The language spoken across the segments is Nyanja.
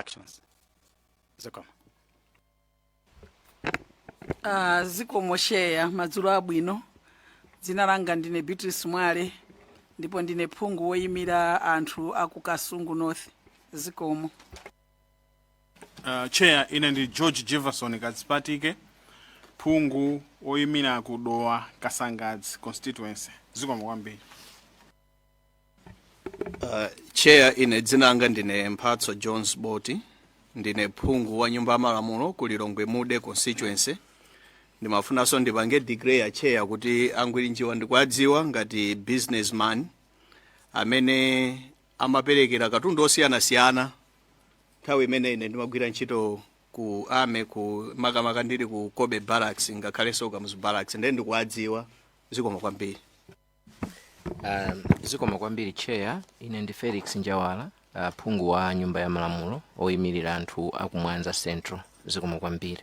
actions. Zikomo. Zikomo Chair, madzulo abwino. Dzina langa ndine Beatrice Mwale ndipo ndine phungu woyimira anthu aku Kasungu North. Zikomo. Chair, ine ndi George Jefferson Kadzipatike, phungu oyimira ku Dowa Kasangadzi constituency. Zikomo kwambiri. Chair, ine dzina langa ndine Mphatso Jones Boti, ndine phungu wa nyumba ya malamulo ku Lilongwe Mude constituency. Ndimafunanso ndipange declare, Chair, kuti a Ngwirinjiwa ndikuwadziwa ngati businessman amene amaperekera katundu osiyanasiyana nthawi imene ine ndimagwira ntchito ku army, ku makamaka ndili ku Cobbe Barracks, ngakhalenso Kamuzu Barracks, ndiye ndikuwadziwa. Zikomo kwambiri. Zikomo kwambiri Chair, ine ndi Felix Njawala, phungu wa nyumba ya malamulo oyimirira anthu aku Mwanza Central. Zikomo kwambiri.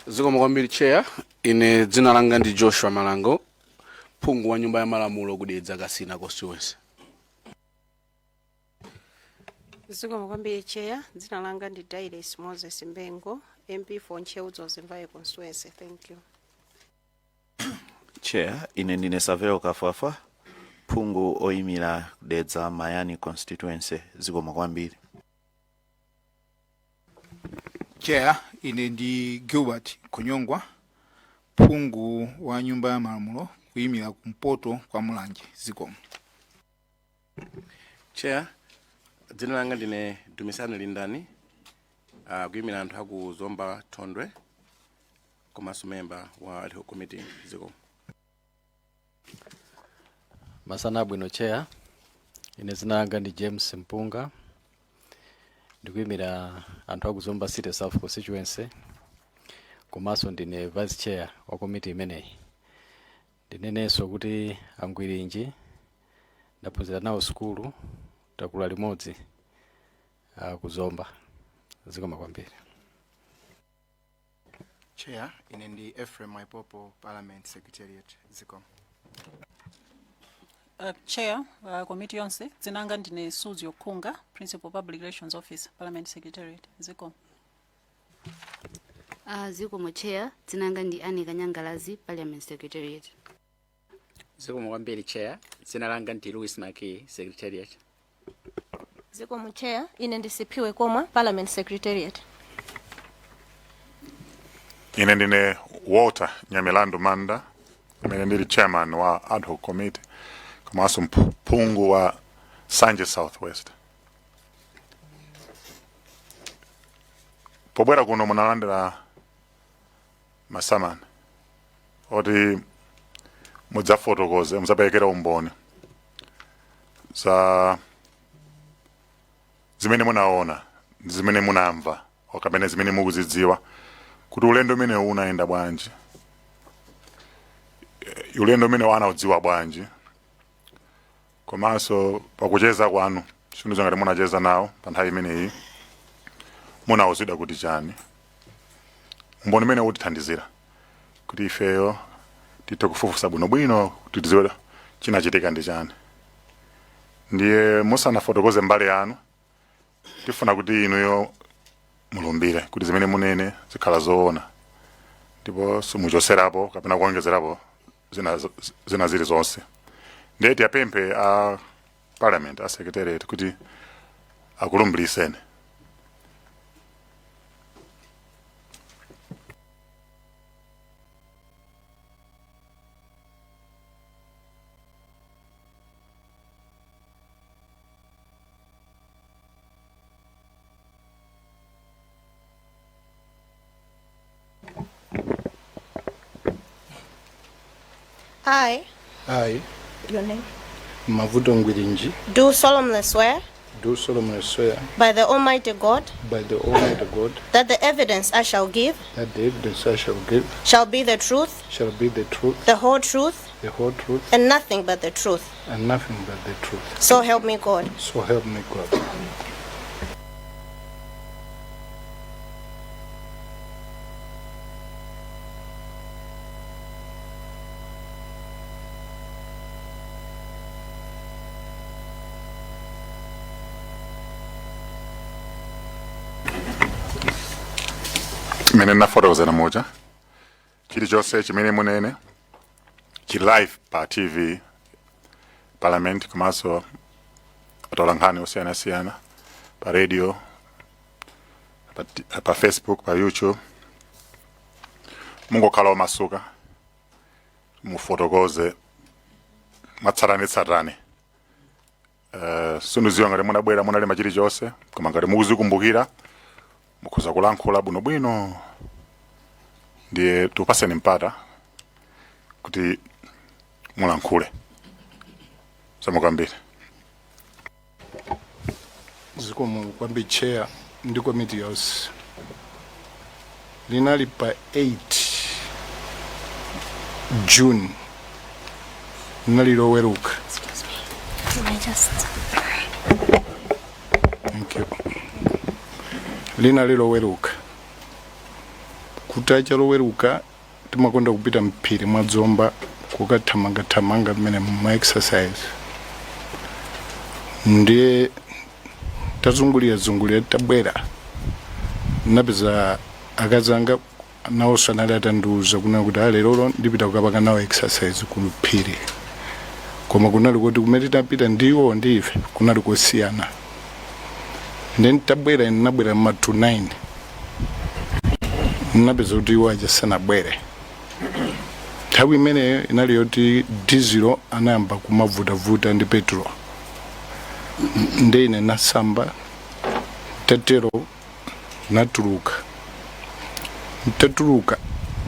Zikomo kwambiri, Chair. Ine dzina langa ndi Joshua Malango, phungu wa nyumba ya malamulo ku Dedza Kasina constituency. Zikomo kwambiri, Chair. Dzina langa ndi Dailes Moses Mbengo, MP for Ntcheu Dzonzi Mvai constituency. Thank you. Chair, ine ndine Saveo Kafafa, phungu oyimira Dedza Mayani constituency. Zikomo kwambiri. Chair, ine ndi Gilbert Khonyongwa, phungu wa nyumba ya malamulo kuyimira kumpoto kwa Mulanje. Zikomo. Chair, dzina langa ndine Dumisani Lindani, kuyimira anthu aku Zomba Thondwe komanso member wa ad hoc committee. Zikomo. Masana abwino, Chair. Ine dzina langa ndi James Mpunga, ndikuyimira anthu aku Zomba City South constituency komanso ndine vice chair wa komiti imeneyi. Ndinenenso kuti a Ngwirinji ndaphunzira nawo sukulu, takula limodzi ku Zomba. Zikomo kwambiri. Chair, ine ndi Ephraim Maipopo, Parliament Secretariat. Zikomo. Chair, komiti yonse, dzina langa ndine Suzi Okhunga, Principal Public Relations Officer, Parliament Secretariat. Zikomo. Zikomo Chair, dzina langa ndi Annie Kanyangalazi, Parliament Secretariat. Zikomo kwambiri, Chair. Dzina langa ndi Louis Maki, Secretariat. Zikomo, Chair. Ine ndi Siphiwe Komwa, Parliament Secretariat. Ine ndine Walter Nyamilandu Manda, amene ndili chairman wa ad hoc committee komanso mphungu wa Sanje South West. Pobwera kuno munalandira masamani oti mudzafotokoze, mudzaperekera umboni za zimene munaona ndi zimene munamva kapena zimene mukuzidziwa kuti ulendo umenewu unayenda bwanji, ulendo umenewu anaudziwa bwanji, komanso pakucheza kwanu, sindidziwa ngati munacheza nawo pa nthawi imeneyi, munauzidwa kuti chani. Umboni umene utithandizira kuti ifeyo tithe kufufuza bwinobwino kuti tidziwe chinachitika ndi chani. Ndiye musanafotokoze mbali yanu, tifuna kuti inuyo mulumbire kuti zimene munene zikhala zoona ndipo simuchoserapo kapena kuonjezerapo zina zilizonse. Ndiye tiyapemphe a Parliament, a Secretariat, kuti akulumbiriseni. I, I, your name, Mavuto Ngwirinji, do solemnly swear do solemnly swear by the Almighty God by the Almighty God that the evidence I shall give that the evidence I shall give shall be the truth, shall be the truth, the whole truth, the whole truth, and nothing but the truth. and nothing but the truth. So help me God. So help me God. Mmene nafotokozera muja, chilichonse chimene munene chili live pa TV, Parliament, komanso atolankhani osiyanasiyana, pa radio, pa Facebook, pa YouTube. Mungokhala omasuka, mufotokoze mwatsatanetsatane. Sindidziwa ngati munabwera munalemba chilichonse, koma ngati mukuzikumbukira mukhoza kulankhula bwinobwino. Ndiye tikupaseni mpata kuti mulankhule. Zikomo kwambiri. Zikomo kwambiri, Chair ndi komiti yonse. Linali pa 8 June, linali Loweruka. Can I just Thank you. Linali Loweruka. Kutacha Loweruka timakonda kupita mphiri mwa Zomba kukathamangathamanga mmene ma exercise. Ndiye tazungulira zungulira, tabwera, napeza akazi anga nawonso anali atandiuza kunena kuti lerolo ndipita kukapanga nawo exercise ku phiri, koma kunali kuti kumene tinapita ndiwo ndi ife kunali kosiyana. Then tabwera, ine nabwera ma to 9, napeza kuti iwo aja sanabwere. Nthawi imeneyo inali yoti dizilo anayamba kumavutavuta ndi petrol. Nde ine nasamba, tatero natuluka. Ntatuluka,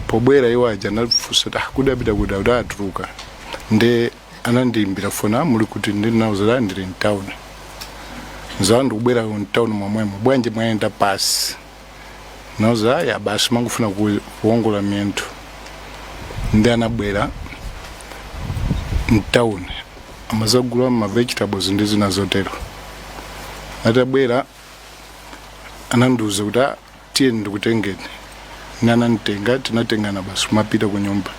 pobwera iwo aja nafunsa kuti, "Ah, kudapita kuti?" Kuti atuluka. Nde anandiyimbira foni, "Ah, muli kuti?" Ndinauza, "Ndili mtown zawo, ndikubwera mtown momwemo. Bwanji mwayenda pasi?" Nauza, "Aya basi, mangofuna kuwongola miyendo." Ndi anabwera mtown, amazagula ma vegetables ndi zina zotero. Atabwera anandiuza kuti, "Ah, tiye ndikutengeni." Ni ananditenga, tinatengana basi kumapita ku nyumba.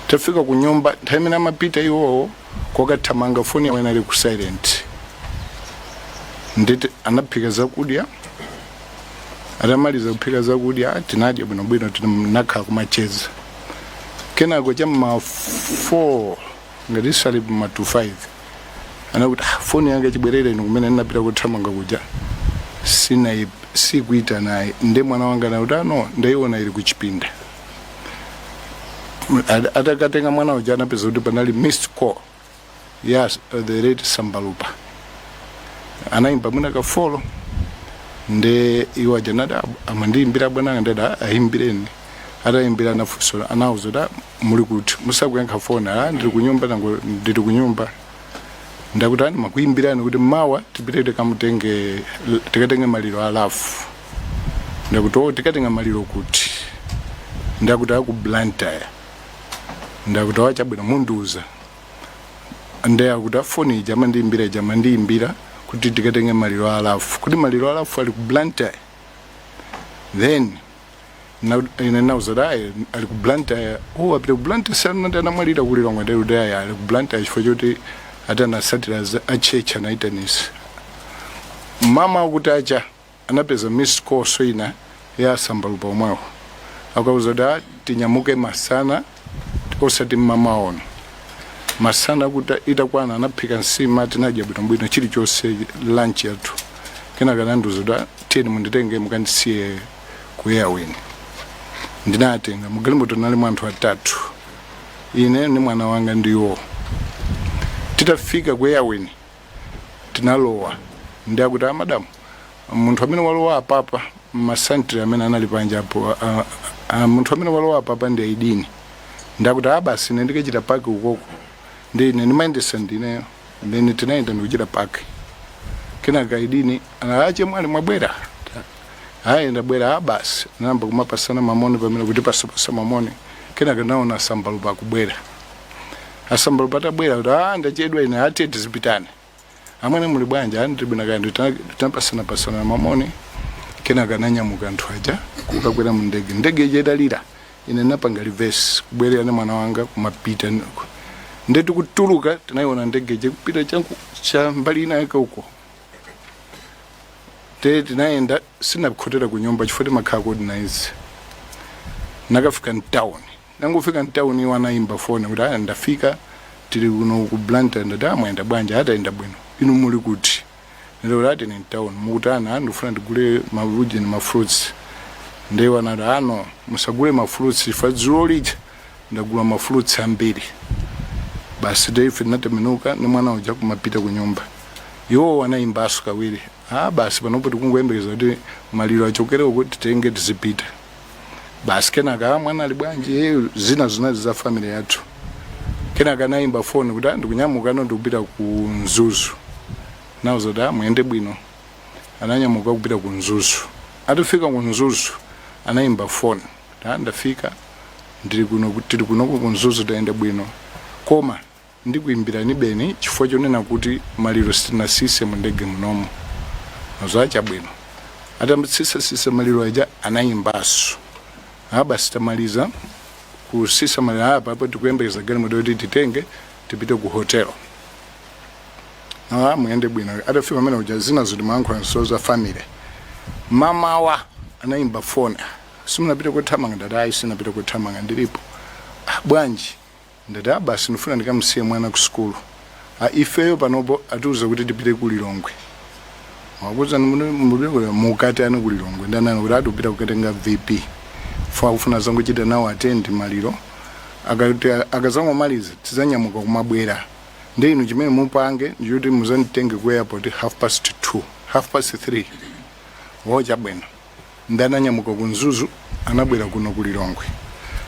Tafika ku nyumba, nthawi imene amapita iwowo kokathamanga, foni yawo inali ku silent. Nditi anaphika zakudya. Atamaliza kuphika zakudya, tinadya bwinobwino, tinakhala kumacheza. Kenako cham'ma 4, ngati sali ma to 5, anakuti, "Ah, foni yanga chibwerere ino kumene ndinapita kuthamanga kuja sina sikuita naye." Nde mwana wanga nakuti, "Ano ndaiona ili kuchipinda." Atakatenga mwana uja, anapeza kuti panali missed call ya the late Sambalupa, anayimba mwina ka 4. Nde iwo aja nati, "Amandiyimbira bwana." Ndati, "Ayimbireni." Atayimbira anafunsa, anauza kuti, "Ah, muli kuti musakuyankha foni?" "Ah, ndili kunyumba, nango ndili kunyumba." Ndakuti, "Ani makuyimbirani kuti mawa tipite tikamutenge, tikatenge maliro a Lafu." Ndakuti, "Oh, tikatenga maliro kuti?" Ndakuti, "Aku Blantyre." Ndakuti, "Wachabwino, mundiuza." Nde akuti afoni ija amandiyimbira ija, amandiyimbira kuti tikatenge maliro a Lafu, kuti maliro a Lafu ali ku Blantyre. Then ine nauza kuti, "Ayi, ali ku Blantyre." "Oh, apita ku Blantyre? Sanati anamwalira ku Lilongwe?" Ndikuti, "Ayi, ali ku Blantyre chifukwa choti ati anasatira a church anaitanisa." Mama akuti acha anapeza missed call so ina ya Sambalupa omwewo, akauza kuti, "Ah, tinyamuke masana, osati mmamaono." Masana kuti itakwana, anaphika nsima, tinadya bwinobwino chilichonse, lunch yathu. Kenaka anandiuza kuti, "Ah, tiyeni munditenge mukandisiye ku Airwing." Ndinatenga mugalimoto, nali anthu atatu, ine ndi mwana wanga ndiwo. Titafika ku Airwing, tinalowa. Ndi akuti, "Ah, madam, munthu amene walowa apapa," masantri amene anali panja apo, "Ah, ah, munthu amene walowa apapa ndi Aidini." Ndakuti, "Ah, basi, ine ndikachita park ukoko." Ndi ine ndimayendesa ndineyo. Then tinayenda ndikuchita park. Kenaka Aidini anaache, "Mwali mwabwera?" "Ayi, ndabwera." "Ah, basi." Namba kumapasana mamoni pamene kuti pasapasa mamoni. Kenaka naona Asambalupa akubwera. Asambalupa atabwera kuti, "Ah, ndachedwa ine, atiye tizipitane. Amwene, muli bwanji?" "Ah, ndili bwino." Kandi tinapasana pasana mamoni. Kenaka ananyamuka anthu aja kukakwera mu ndege. Ndege ija italira, ine napanga reverse kubwerera ndi mwana wanga kumapita. Nde tikutuluka, tinayiona ndege ija kupita chanku cha mbali ina yake uko. Te tinayenda, sinakhotera ku nyumba chifukwa timakhala coordinates. Nakafika mtown, nangofika mtown, iwo anayimba foni kuti, "Aya, ndafika, tili kuno ku Blantyre." Ndati, "Amwenda bwanji?" "Atayenda bwino. Inu muli kuti?" Ndikuti, "Ati ni mtown." "Mukutani?" "Ah, ndikufuna ndigule maruji ni mafruits." Ndiwo anati, "Ano, musagule mafruits chifukwa dzulo lija ndagula mafruits ambiri." Basi, ife tinatembenuka ni mwana uja kumapita ku nyumba. Iwo anayimbaso kawiri, "Ah, basi, panopo tikungoyembekeza kuti maliro achokere uko, titenge tizipita." Basi, kenaka, "Ah, mwana ali bwanji?" "Eh," zina zinazi za family yathu. Kenaka anayimba foni kuti, "Ah, ndikunyamuka no, ndikupita ku Mzuzu." Nauza kuti, "Ah, muyende bwino." Ananyamuka kupita ku Mzuzu. Atafika ku Mzuzu anayimba foni kuti, "Ah, ndafika, ndili kuno, tili kuno ku Mzuzu, tayenda bwino, koma ndikuimbirani beni chifukwa chonena kuti maliro sitinasise mu ndege munomo." Nazo, "Chabwino." Atamtsisasisa maliro aja anayimbaso, "Ah, basi, tamaliza kusisa maliro apa, apo tikuyembekeza galimoto kuti titenge tipite ku hotel." "Ah, muyende bwino." Atafika pamene uja, zina zitimayankhula nso za family. Mamawa anayimba foni, "Simunapita kuthamanga?" Ndati, "Ayi, sinapita kuthamanga, ndilipo." "Ah, bwanji?" Ndati, "Ah, basi, ndifuna ndikamusiye mwana ku sukulu." "Ah, ifeyo panopo atiuza kuti tipite ku Lilongwe." Wakuza mukati ani ku Lilongwe? Ndanani kuti atipita kukatenga VP fa, kufuna zangochita nawo attend maliro, akati akazangomaliza tizanyamuka kumabwera. Ndi inu chimene mupange ndikuti muzanditenge ku airport 2:30, 3:30. "Wo, chabwino." Ndi ananyamuka ku Mzuzu, anabwera kuno ku Lilongwe.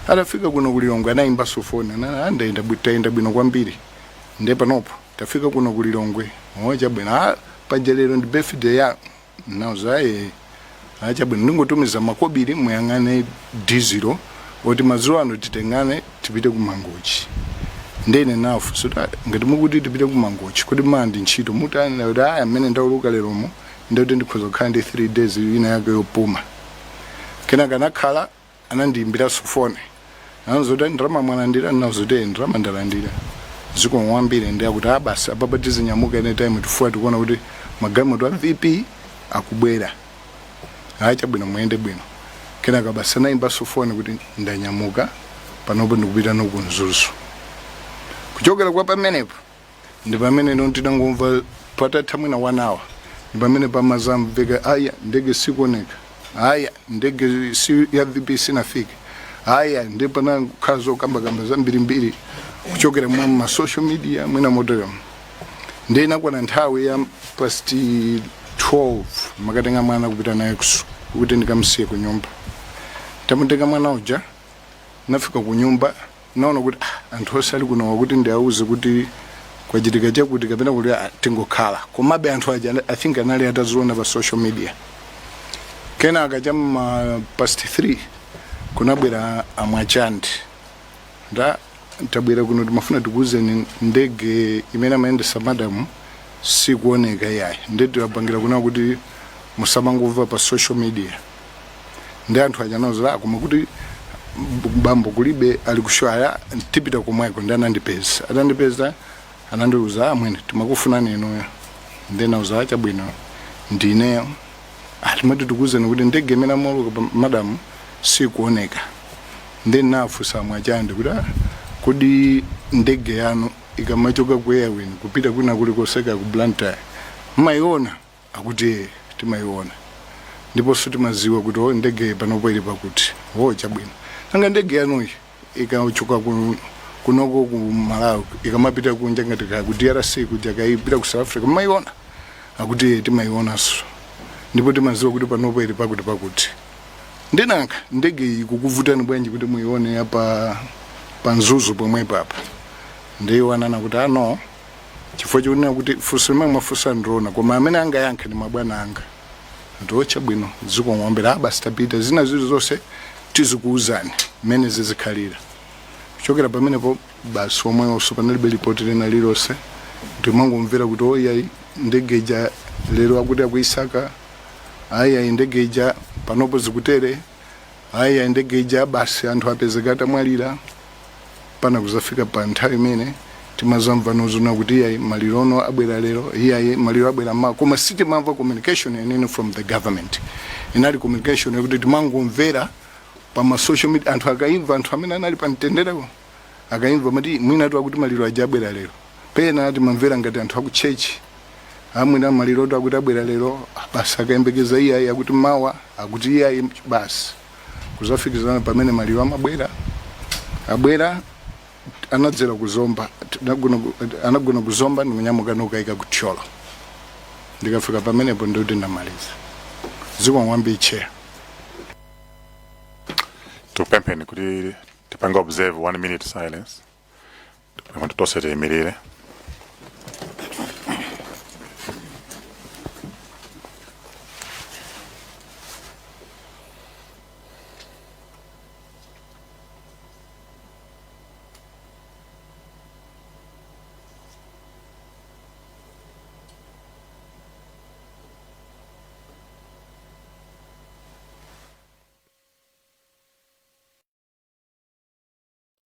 Atafika kuno ku Lilongwe anayimbanso foni, anana, "Ndayenda tayenda bwino kwambiri, ndiye panopo tafika kuno ku Lilongwe." "O, chabwino. Ah, paja lero ndi birthday ya nauza." "Aye, ah, chabwino, ndingotumiza makobiri, muyang'ane dizilo oti madzulo ano titengane tipite ku Mangochi." Ndene nafu so ngati mukuti tipite ku Mangochi, kuti mandi ntchito mutani? Kuti, "Aya, amene ndauluka leromo, ndikuti ndikhoza kukhala ndi 3 days ina yake yopuma." Kenaka anakhala anandiyimbiranso foni, anazoti, "Ndalama mwalandira?" Nazoti, "Ndalama ndalandira, zikomo kwambiri." Ndi akuti, "Ah, basi, apapa tizinyamuka anytime, tifuwa tikuona kuti magalimoto a VP akubwera." "Hayi, chabwino, muyende bwino." Kenaka basi anayimbanso foni kuti, "Ndanyamuka, panopo ndikupita no ku Mzuzu." Kuchokera kwa pamenepo ndi pamene no tinangomva patatha mwina one hour, ndi pamene pamazamveka, "Aya, ndege sikuoneka. Aya, ndege si ya VP sinafike." Aya, ndi panakhala zokambakamba zambirimbiri kuchokera mwa ma social media mwina moteremo. Ndi inakwana nthawi ya past 12, makatenga mwana kupita naye kuti ndikamsiye ku nyumba. Tamutenga mwana uja, nafika ku nyumba, naona kuti, ah, anthu onse ali kuno, kuti ndiauze kuti kwachitika chakuti kapena kuti, ah, tingokhala. Komabe anthu aja, I think, anali ataziona pa social media. Kenaka chamma past 3 kunabwera amwachandi, nda, "Tabwera kuno, timafuna tikuwuzeni, ndege imene amayendesa madamu sikuoneka iyayi, ndi tiwapangira kuna kuti musamangomva pa social media." Ndi anthu aja anawuza, koma kuti bambo kulibe, ali kushwaya, tipita komweko. Ndi anandipeza. Atandipeza anandiuza, "Amwene, timakufunani inuyo." Ndi nauza, "Chabwino, ndineyo." "Timati tikuwuzeni kuti ndege imene amauluka pa madamu sikuoneka." Ndi nafunsa mwachande kuti, "Ah, kodi ndege yanu ikamachoka ku Airwing kupita kwina kulikonseka ku Blantyre mmayiona?" Akuti, "Eh, timayiona, ndiponso timaziwa kuti o ndege panopo ili pakuti." "O, chabwino. Nanga ndege yanuyi ikachoka kunoko ku Malawi ikamapita kunja, ngati ka ku DRC kuja, kaipita ku South Africa, mmayiona?" Akuti, "Eh, timayionanso, ndipo timaziwa kuti panopo ili pakuti pakuti." "Ndinanga ndege iyi kukuvutani bwanji kuti muione apa pa Mzuzu pomwe papa?" Ndiyo anana kuti, "Ano, chifukwa chonena kuti funso limene mwafunsa ndiona, koma amene angayankhe ndi mabwana anga." Ndiwo, "Bwino, zikong'ombera. Basi, tapita, zina zili zonse tizikuuzani mmene zizikhalira." Kuchokera pamenepo basi, omwewonso panalibe ripoti lina lililonse. Ndimangomvera kuti, oyayi, ndege ija lero akuti akuisaka, ayi, ndege ija panopo zikutere, ayi, ndege ija basi anthu apezeka atamwalira. Pana kuzafika pa nthawi imene timazamva nozuna kuti, iyayi, maliro ono abwera lero, iyayi, maliro abwera ma, koma sitimamva communication yenene from the government. Inali communication yakuti timangomvera. Pa social media anthu akaimva, anthu amene anali pa mtenderewo akaimva mati mwina tu akuti maliro aja abwera lero. Pena timamvera ngati anthu aku church, amwina maliro tu akuti abwera lero. Basi, akayembekeza iyayi, akuti mawa, akuti iyayi, basi kuzafikizana pamene maliro amabwera. Abwera, anadzera kuzomba, anagona kuzomba, ndikunyamuka nokayika kuthyolo. Ndikafika pamenepo ndikuti ndamaliza. Zikomo kwambiri, Chair. Tikupempheni kuti tipange observe one minute silence. Tikupempha tonse tiyimirire.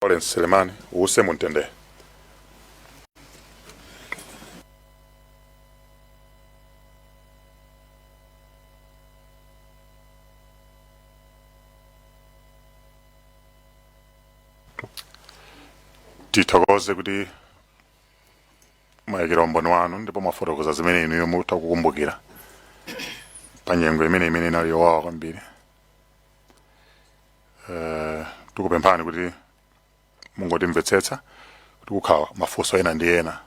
Lawrence Selemani, uuse mumtendere. Tithokoze kuti mwayikira umboni wanu ndipo mwafotokoza zimene inuyo mutha kukumbukira pa nyengo imene inali yowawa kwambiri. Tikupemphani kuti mungotimvetsetsa kuti kukhala mafunso ena ndi ena,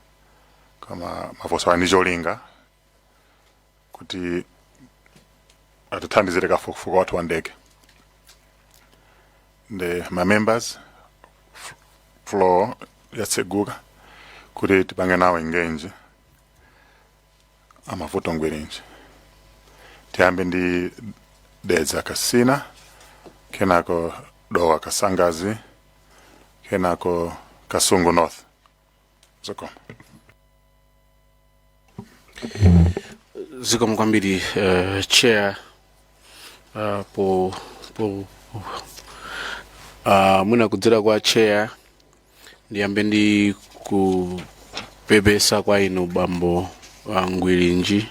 koma mafunso ali ndi cholinga kuti atithandizire kafukufuku wathu wa ndege. Ndi ma members, floor yatseguka kuti tipange nawo engage amavuto ngwirinji. Tiyambe ndi Dedza Kasina, kenako Dowa Kasangazi, kenako Kasungu North. Zikomo. Zikomo kwambiri, Chair. Po mwina kudzera kwa Chair ndiyambe ndi kupepesa kwa inu bambo Ngwirinji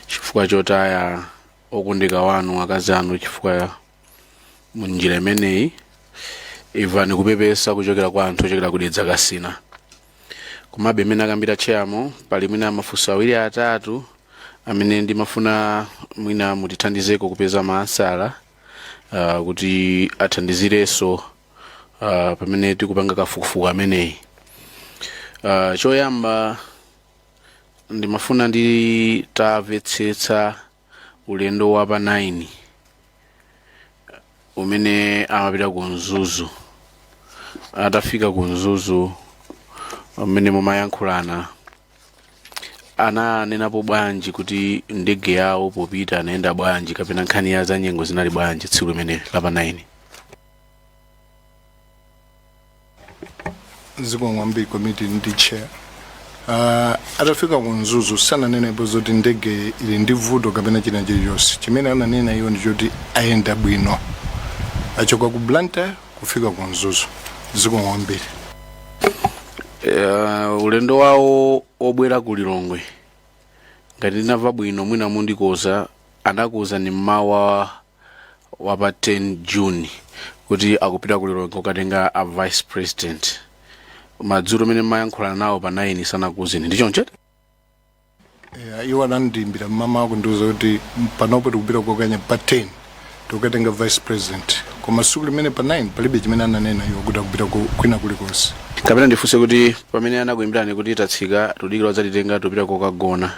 chifukwa chotaya okondeka wanu, akazi anu, chifukwa munjira imeneyi. Imvani kupepesa kuchokera kwa anthu ochokera kudedza Kasina. Komabe imene akambira Chairmo, pali mwina mafunso awiri atatu amene ndimafuna mwina mutithandizeko kupeza maansala kuti athandizirenso pamene tikupanga kafukufuku ameneyi. Choyamba ndimafuna nditamvetsetsa ulendo wa pa 9 umene amapita ku Mzuzu. Atafika ku Mzuzu, umene mumayankhulana, ananenapo bwanji kuti ndege yawo popita anayenda bwanji, kapena nkhani ya zanyengo zinali bwanji tsiku limene la pa 9? Zikomo kwambiri, komiti ndi Chair. Atafika ku Mzuzu sananenepo zoti ndege ili ndi vuto kapena china chilichonse. Chimene ananena iwo ndi choti ayenda bwino, achoka ku Blantyre kufika ku Mzuzu. Zikomo kwambiri. Ulendo wawo obwera ku Lilongwe, ngati ndinamva bwino, mwina mundikoza, anakuwuzani mmawa wa pa 10 June kuti akupita ku Lilongwe kukatenga a Vice President. Madzulo amene mayankhulana nawo pa 9 sanakuwuzeni, ndi choncho? Iwo anandiyimbira mmamawa kundiuza kuti panopo tikupita kokanya pa 10, tikukatenga Vice President, koma tsiku limene pa 9 palibe chimene ananena iwo kuti akupita kwina kulikonse. Kapena ndifunse kuti pamene anakuyimbirani kuti tatsika, tudikira udzatitenga, tupita kokagona,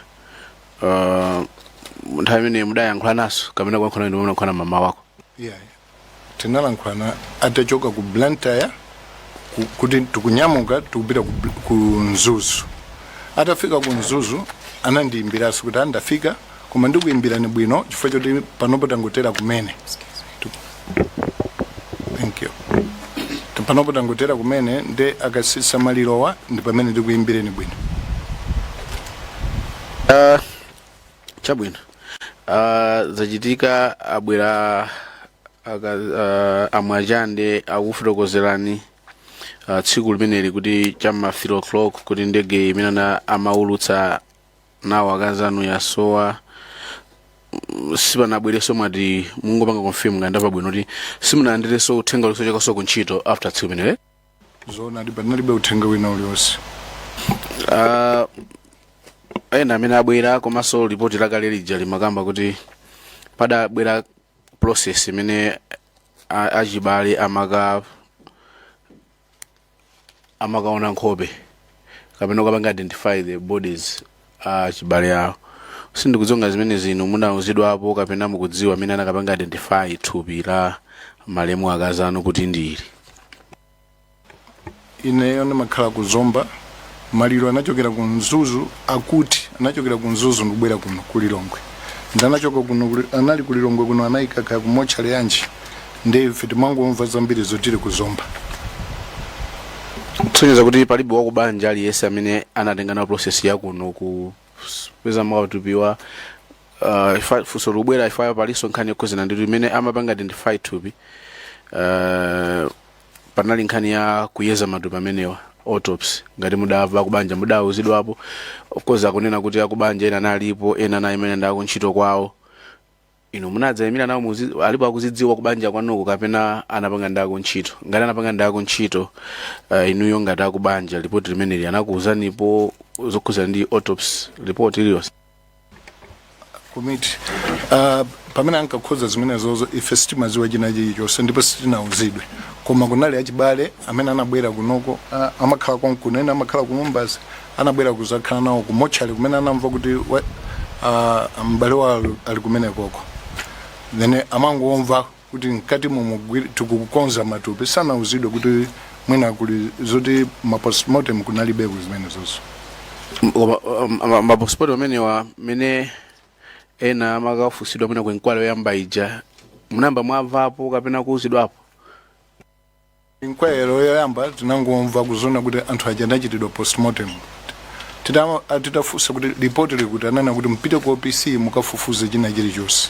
nthawi imene mudayankhula naso kapena kuyankhula ndi munayankhula mama wako? Yeah, tinalankhulana atachoka ku Blantyre kuti tikunyamuka tikupita ku Mzuzu. Atafika ku Mzuzu anandiyimbiranso kuti andafika, koma ndikuyimbirani bwino chifukwa choti panopo tangotera kumene. Thank you. Panopo tangotera kumene, nde akasisa malirowa ndi pamene ndikuyimbireni bwino. Chabwino. Zachitika, abwera amwachande akufotokozerani tsiku limeneli kuti chamma 3 o'clock kuti ndege imene amaulutsa nawo akazanu yasowa. Sipanabwereso, mwati mungopanga confirm ngati ndamva bwino kuti simunalandirenso uthenga uliwonse chokaso ku ntchito after tsiku limenelo? Zoonadi, panalibe uthenga wina uliwonse. Ena amene abwera komanso ripoti lakale lija limakamba kuti padabwera process imene achibale amakaona nkhope kapena ukapanga identify the bodies achibale awo. Sindikudziwa zimene zinu munauzidwapo kapena mukudziwa amene anakapanga identify thupi la malemu akazi anu kuti ndili. Ineyo ndimakhala ku Zomba. Maliro anachokera ku Mzuzu, akuti anachokera ku Mzuzu ndikubwera kuno ku Lilongwe. Ndanachoka kuno anali ku Lilongwe kuno, anayika kaya ku mortuary yanji, ndi ife timangomva zambiri zotili ku Zomba. Kusonyeza kuti palibe wakubanja aliyense amene anatenga nawo process yakuno kupeza matupiwa. Funso lubwera ifayo, palinso nkhani yokhuzana ndi imene amapanga identify thupi. Panali nkhani ya kuyeza matupi amenewa, autopsy. Ngati mudamva akubanja, mudauzidwapo? Of course akunena kuti akubanja ena analipo, ena anayimene ndi akuntchito kwawo. Inu munadzayimira nawo alipo akuzidziwa kubanja kwanuko kapena anapanga ndi akuntchito? Ngati anapanga ndi akuntchito, inuyo ngati akubanja, ripoti limeneli anakuuzanipo zokhuzana ndi autopsy report iliyonse? Komiti, pamene ankakhoza zimenezozo, ife sitimaziwa china chilichonse ndipo sitinauzidwe. Koma kunali achibale amene anabwera kunoko, amakhala konkuno, ena amakhala ku Lumbadzi, anabwera kuzakhala nawo ku mortuary kumene anamva kuti m'bale wawo ali kumenekoko. Then amangomva kuti mkati momwe tikukonza matupi. Sanauzidwe kuti mwina kuli zoti ma postmortem, kunalibeko zimenezozo. Koma ma postmortem amenewa, mene ena amakafusidwa mwina ku inquiry yoyamba ija, munamba mwamvapo kapena kuuzidwapo? Inquiry yoyamba tinangomva kuzona kuti anthu aja anachitidwa postmortem. Titafunsa kuti ripoti likuti, anena kuti mpite ku OPC mukafufuze china chilichonse.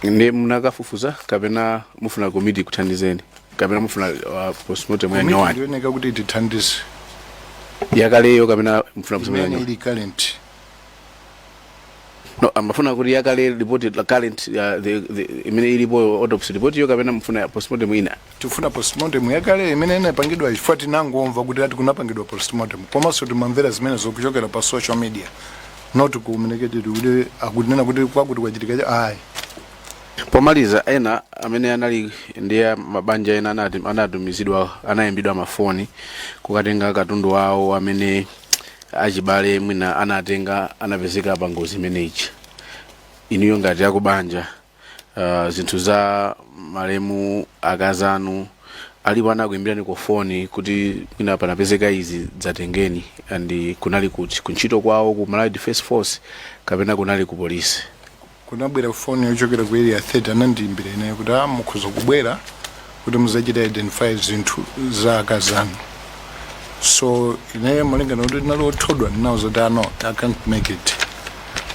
Ndi munakafufuza kapena mufuna komiti kuthandizeni kapena mufuna postmortem ya Komiti nyowani? ndioneka kuti tithandize. Yakaleyo kapena mufuna postmortem ya imene nyowani? Ili current. No, amafuna kuti yakale, report la current, the imene ilipo autopsy report yo, kapena mufuna postmortem ina? Tifuna postmortem yakale imene inapangidwa, chifukwa tinangomva kuti ati kunapangidwa postmortem. Komanso timamvera zimene zokuchokera pa social media, not communicated kuti akunena kuti kwakuti kwachitika ayi. Pomaliza, ena amene anali ndi mabanja ena anatumizidwa, anayimbidwa mafoni kukatenga katundu wawo amene achibale mwina anatenga, anapezeka pa ngozi imeneyi. Inuyo ngati akubanja, zinthu za malemu akazanu, alipo anakuyimbirani ku foni kuti mwina panapezeka izi, dzatengeni? And kunali kuti, kuntchito kwawo ku Malawi Defence Force kapena kunali ku polisi? Kunabwera foni yochokera ku Area 30, anandiyimbira ineyo kuti a mukhoza kubwera kuti muzachita identify zinthu za akazanu. So ineyo, malingana kuti ndinali othodwa, ndinawuza kuti, "Ah, no, I can't make it."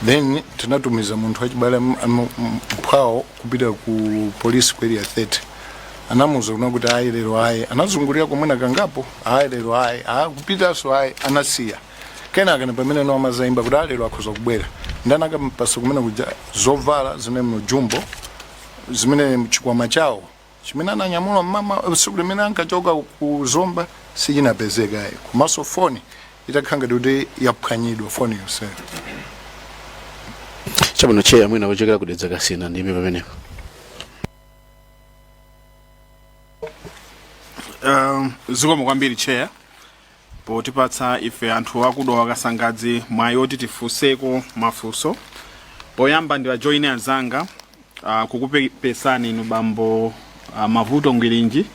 Then tinatumiza munthu wachibale, mphwawo, kupita ku polisi ku Area 30. Anamuuza kuna kuti ayi, lero ayi. Anazungulira komwena kangapo, ayi, lero ayi, ayi, kupitanso ayi, anasiya. Kenaka ni pamene no amazayimba kuti alero akhoza kubwera. Ndanakampasa kumene kuja zovala zimene mujumbo, zimene mchikwama chawo chimene ananyamula mama tsiku limene ankachoka ku Zomba sichinapezeka ayi. Komanso foni itakhala ngati kuti yaphwanyidwa, foni yonseyo. Chabwino, Chair, mwina kuchokera ku Dedza Kasina, ndime pamenepo. Zikomo kwambiri, Chair, potipatsa ife anthu aku Dowa Kasangadzi mwayi oti tifunseko mafunso. Poyamba ndiwajoine anzanga kukupepesani inu bambo Mavuto Ngwirinji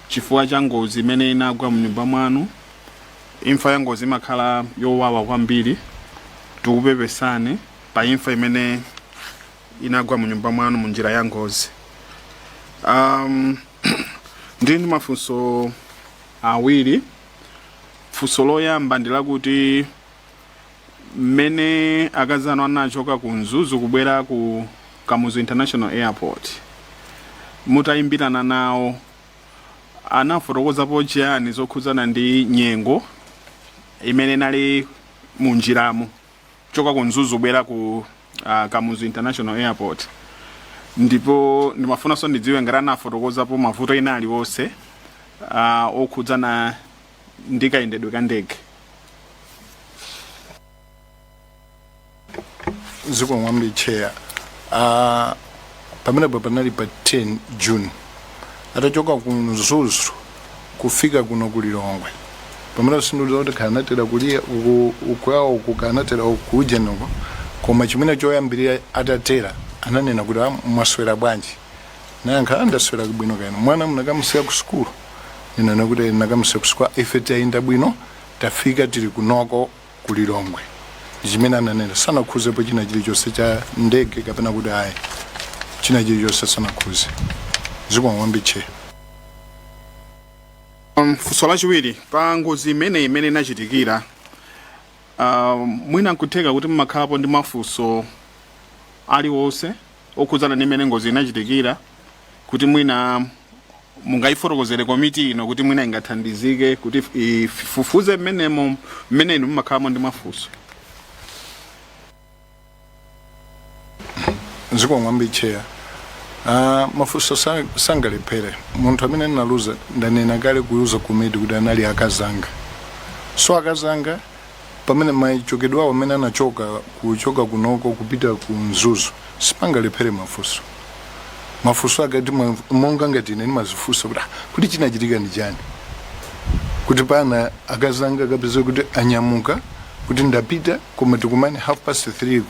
chifukwa cha ngozi imene inagwa mnyumba mwanu. Imfa ya ngozi imakhala yowawa kwambiri. Tikupepesani pa imfa imene inagwa mnyumba mwanu mu njira ya ngozi. Ndili ndi mafunso awiri. Funso loyamba ndi lakuti mmene akazi anu anachoka ku Mzuzu kubwera ku Kamuzu International Airport, mutayimbirana nawo, anafotokozapo chiyani zokhudzana ndi nyengo imene inali munjiramo, choka ku Mzuzu kubwera ku Kamuzu International Airport. Ndipo ndimafunanso ndidziwe ngati anafotokozapo mavuto ena aliwonse okhudzana ndi kayendedwe ka ndege. Zikomo kwambiri, Chair. Pamenepo panali pa 10 June, atachoka ku Mzuzu kufika kuno ku Lilongwe. Pamene sindidziwa kuti kanatera kuliya uku ukwawo uku, kanatera uku ujenoko, koma chimene choyambirira atatera ananena kuti, "Ah, mwaswera bwanji?" Nayankha, "Ndaswera bwino. Kaya mwana munakamusiya ku sukulu?" Ninena kuti, "Nakamusiya ku sukulu. Ife tayenda bwino, tafika, tili kunoko ku Lilongwe." Chimene ananena sanakhuzepo china chilichonse cha ndege kapena kuti ayi, china chilichonse sanakhuze. Zikomo kwambiri, Chair. Funso lachiwiri, pa ngozi imene inachitikira, mwina nkutheka kuti mumakhalapo ndi mafunso aliwonse okhudzana ndi imene ngozi inachitikira, kuti mwina mungayifotokozere komiti ino, kuti mwina ingathandizike kuti ifufuze mmenemo, mmene inu mumakhalamo ndi mafunso? Zikomo kwambiri, Chair. Mafunso sangalephere. Munthu amene ndinaluza, ndanena kale kuyuza komiti kuti anali akazanga. So akazanga pamene machokedwe awo amene anachoka, kuchoka kunoko kupita ku Mzuzu, sipangalephere mafunso. Mafunso akati monga ngati ine ndimazifunsa kuti, "Ah, kuti chinachitika ndi chani kuti pana akazanga akapeza kuti anyamuka kuti ndapita, koma tikumane 3:30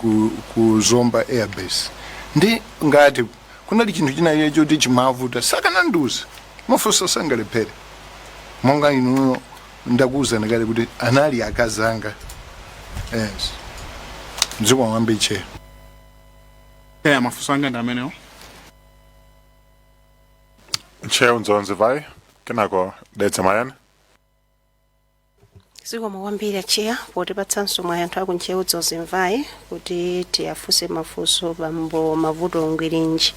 ku Zomba Airbase?" Ndi ngati kunali chinthu china choti chimavuta, sakanandiuza. Mafunso sangalephere. Monga inuyo ndakuwuzani kale kuti anali akazanga. Yes, zikomo kwambiri, Chair. Eya, mafunso anga ndi amenewo. Ntcheu Dzonzi Mvai, kenako Dedza Mayani. Zikomo kwambiri, Chair, potipatsanso mwayi anthu aku Ntcheu Dzonzi Mvai kuti tiyafunse mafunso bambo Mavuto Ngwirinji.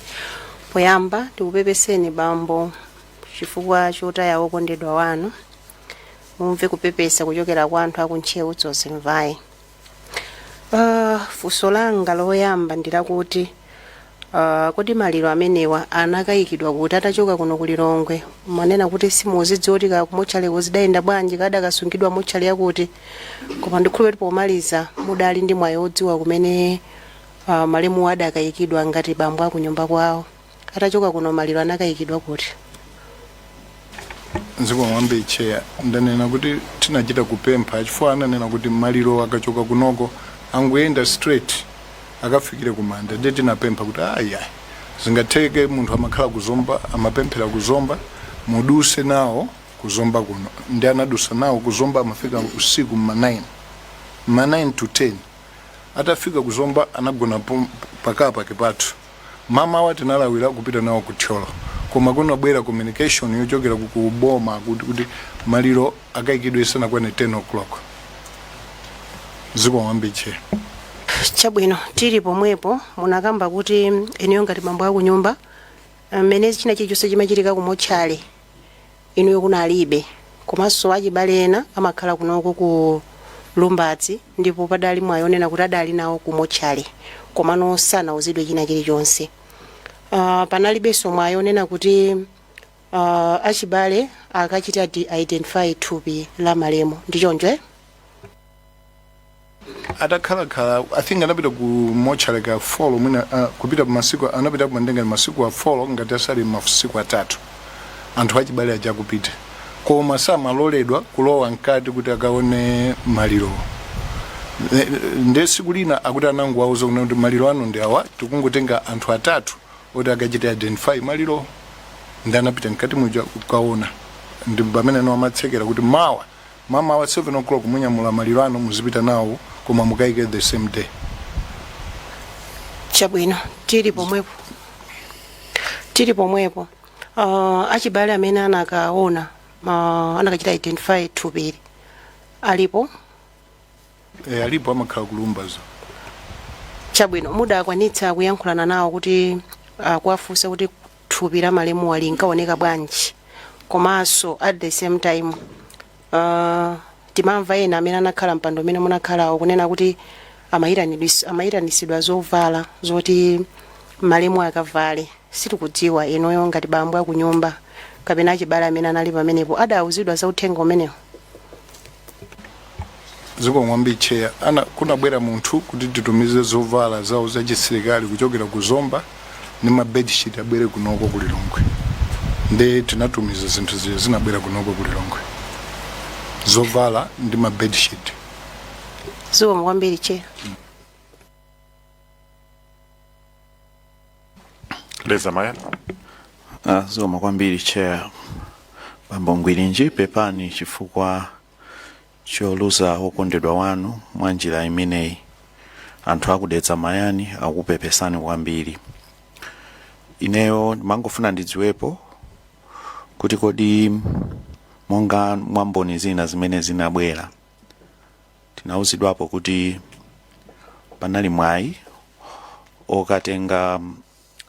Poyamba ndikupepeseni bambo chifukwa chotaya wokondedwa wanu. Mumve kupepesa kuchokera kwa anthu aku Ntcheu Dzonzi Mvai. Funso langa loyamba ndilakuti, kodi maliro amenewa anakayikidwa kuti atachoka kuno ku Lilongwe? Manena kuti simuzidziwa kuti ka kumotchaleko zidayenda bwanji, kadakasungidwa motchale yakuti, koma ndikhulupirira kuti pomaliza mudali ndi mwayi odziwa kumene malemu adakayikidwa ngati bambo akunyumba kwawo. Atachoka kuno maliro anakayikidwa kuti? Zikomo kwambiri, Chair. Ndanena kuti tinachita kupempha chifukwa ananena kuti maliro akachoka kunoko angoyenda straight akafikire kumanda. Ndiye tinapempha kuti ayi, ayi, zingatheke munthu amakhala kuzomba, amapemphera kuzomba, muduse nawo kuzomba kuno. Ndi anadusa nawo kuzomba, amafika usiku ma 9, ma 9 to 10. Atafika kuzomba anagona pakaa pake pathu. Mamawa tinalawira kupita nawo ku Thyolo, koma kunabwera communication yochokera ku boma kuti maliro akayikidwe isanakwane 10 o'clock. Zikomo kwambiri, Chair. Chabwino, tili pomwepo, munakamba kuti inuyo ngati bambo akunyumba, mmene china chilichonse chimachitika kumotchale inuyo kunalibe, komanso achibale ena amakhala kunoko ku Lumbadzi, ndipo padali mwayi onena kuti adali nawo ku motchale komano sanauzidwe china chilichonse. Panalibenso mwayi onena kuti achibale akachita identify thupi la malemu, ndi choncho, eh? Atakhalakhala, I think anapita ku motchale ka 4 mwina, kupita masiku anapita kumandenga masiku a 4, ngati asali masiku 3, anthu achibale aja kupita, koma samaloledwa kulowa mkati kuti akaone maliro. Nde siku lina akuti anangowauza kunena kuti maliro anu ndi awa, tikungotenga anthu atatu oti akachita identify maliro. Ndi anapita mkati muja kukaona, ndi pamene no amatsekera kuti mawa mamawa 7 o'clock munyamula maliro anu muzipita nawo, koma mukayike the same day. Chabwino, tili pomwepo, achibale amene anakaona, anakachita identify thupili alipo? E, alipo, amakhala kulumbazo. Chabwino, mudakwanitsa kuyankhulana nawo kuti kuwafunsa kuti thupi la malemuwa linkaoneka bwanji? Komanso at the same time, timamva ena amene anakhala mpando umene munakhalawo kunena kuti Amayitanitsidwa zovala zoti malemu akavale. Sitikudziwa inuyo ngati bambo akunyumba kapena achibale amene anali pamenepo adawuzidwa za uthenga umenewo. Zikomo kwambiri, Chair. Ana kunabwera munthu kuti titumize zovala zawo zachisilikali kuchokera ku Zomba ndi ma bedsheet, abwere kunoko ku Lilongwe. Nde tinatumiza zinthu zija, zinabwera kunoko ku Lilongwe, zovala ndi ma bedsheet. Zikomo kwambiri, Chair. Dedza Mayani. Zikomo kwambiri, Chair. Bambo Ngwirinji, pepani chifukwa choluza wokondedwa wanu mwa njira imeneyi. Anthu aku Dedza Mayani akupepesani kwambiri. Ineyo ndimangofuna ndidziwepo kuti kodi monga mwamboni zina zimene zinabwera, tinauzidwapo kuti panali mwayi okatenga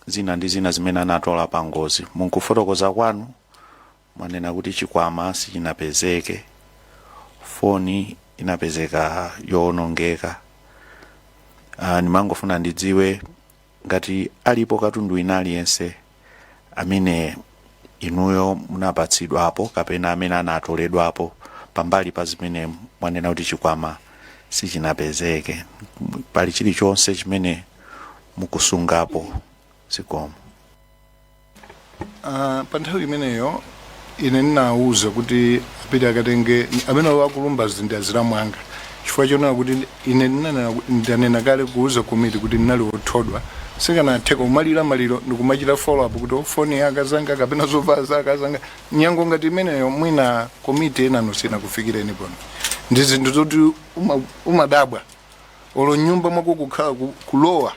zina ndi zina zimene anatola pa ngozi. Munkufotokoza kwanu mwanena kuti chikwama sichinapezeke, foni inapezeka yowonongeka. Ndimangofuna ndidziwe ngati alipo katundu wina aliyense amene inuyo munapatsidwapo kapena amene anatoledwapo pambali pa zimene mwanena kuti chikwama sichinapezeke. Pali chilichonse chimene mukusungapo? Zikomo. Pa nthawi imeneyo ine ndinawuza kuti apite akatenge amene akulumba ndi azilamu anga, chifukwa chonena kuti ine ndanena kale kuuza komiti kuti ndinali wothodwa, sikanatheka kumalira maliro ndikumachita follow up kuti foni ya akazanga kapena zovala za akazanga. Nyengo ngati imeneyo, mwina komiti enano sinakufikireni pano, ndi zinthu zoti umadabwa olo nyumba mwako kukhala kulowa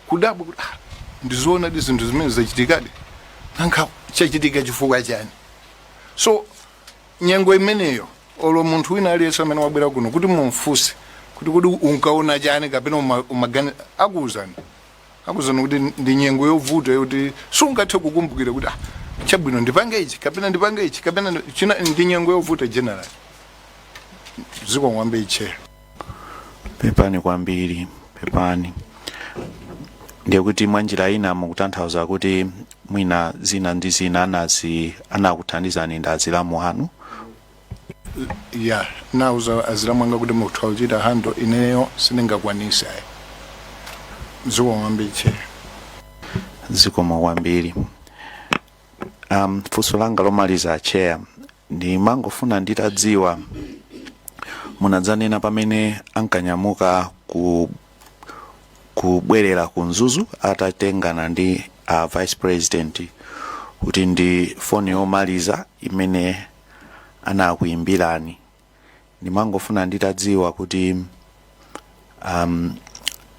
kudabwa kuti, ah, ndizoona di zinthu zimene zachitikadi? Nanga chachitika chifukwa chani? So nyengo imeneyo, olo munthu wina aliyense amene wabwera kuno kuti mumfunse kuti unkaona chani kapena umagani, akuwuzani kuti ndi nyengo yovuta yoti sungathe kukumbukira kuti, ah, chabwino, ndipange ichi kapena ndipange ichi kapena china. Ndi nyengo yovuta general. Zikomo kwambiri, Chair. Pepani kwambiri, pepani. Ndiye kuti mwanjira ina mukutanthauza kuti mwina zina ndi zina anakuthandizani ndi azilamu anu? Ya, nauza azilamu anga kuti mutha kuchita handle, ineyo sindingakwanise ayi. Zikomo kwambiri, Chair. Zikomo kwambiri. Funso langa lomaliza, Chair, ndimangofuna nditadziwa, munadzanena pamene ankanyamuka kubwerera ku Mzuzu atatengana ndi a Vice President kuti ndi foni yomaliza imene anakuimbirani. Ndimangofuna nditadziwa kuti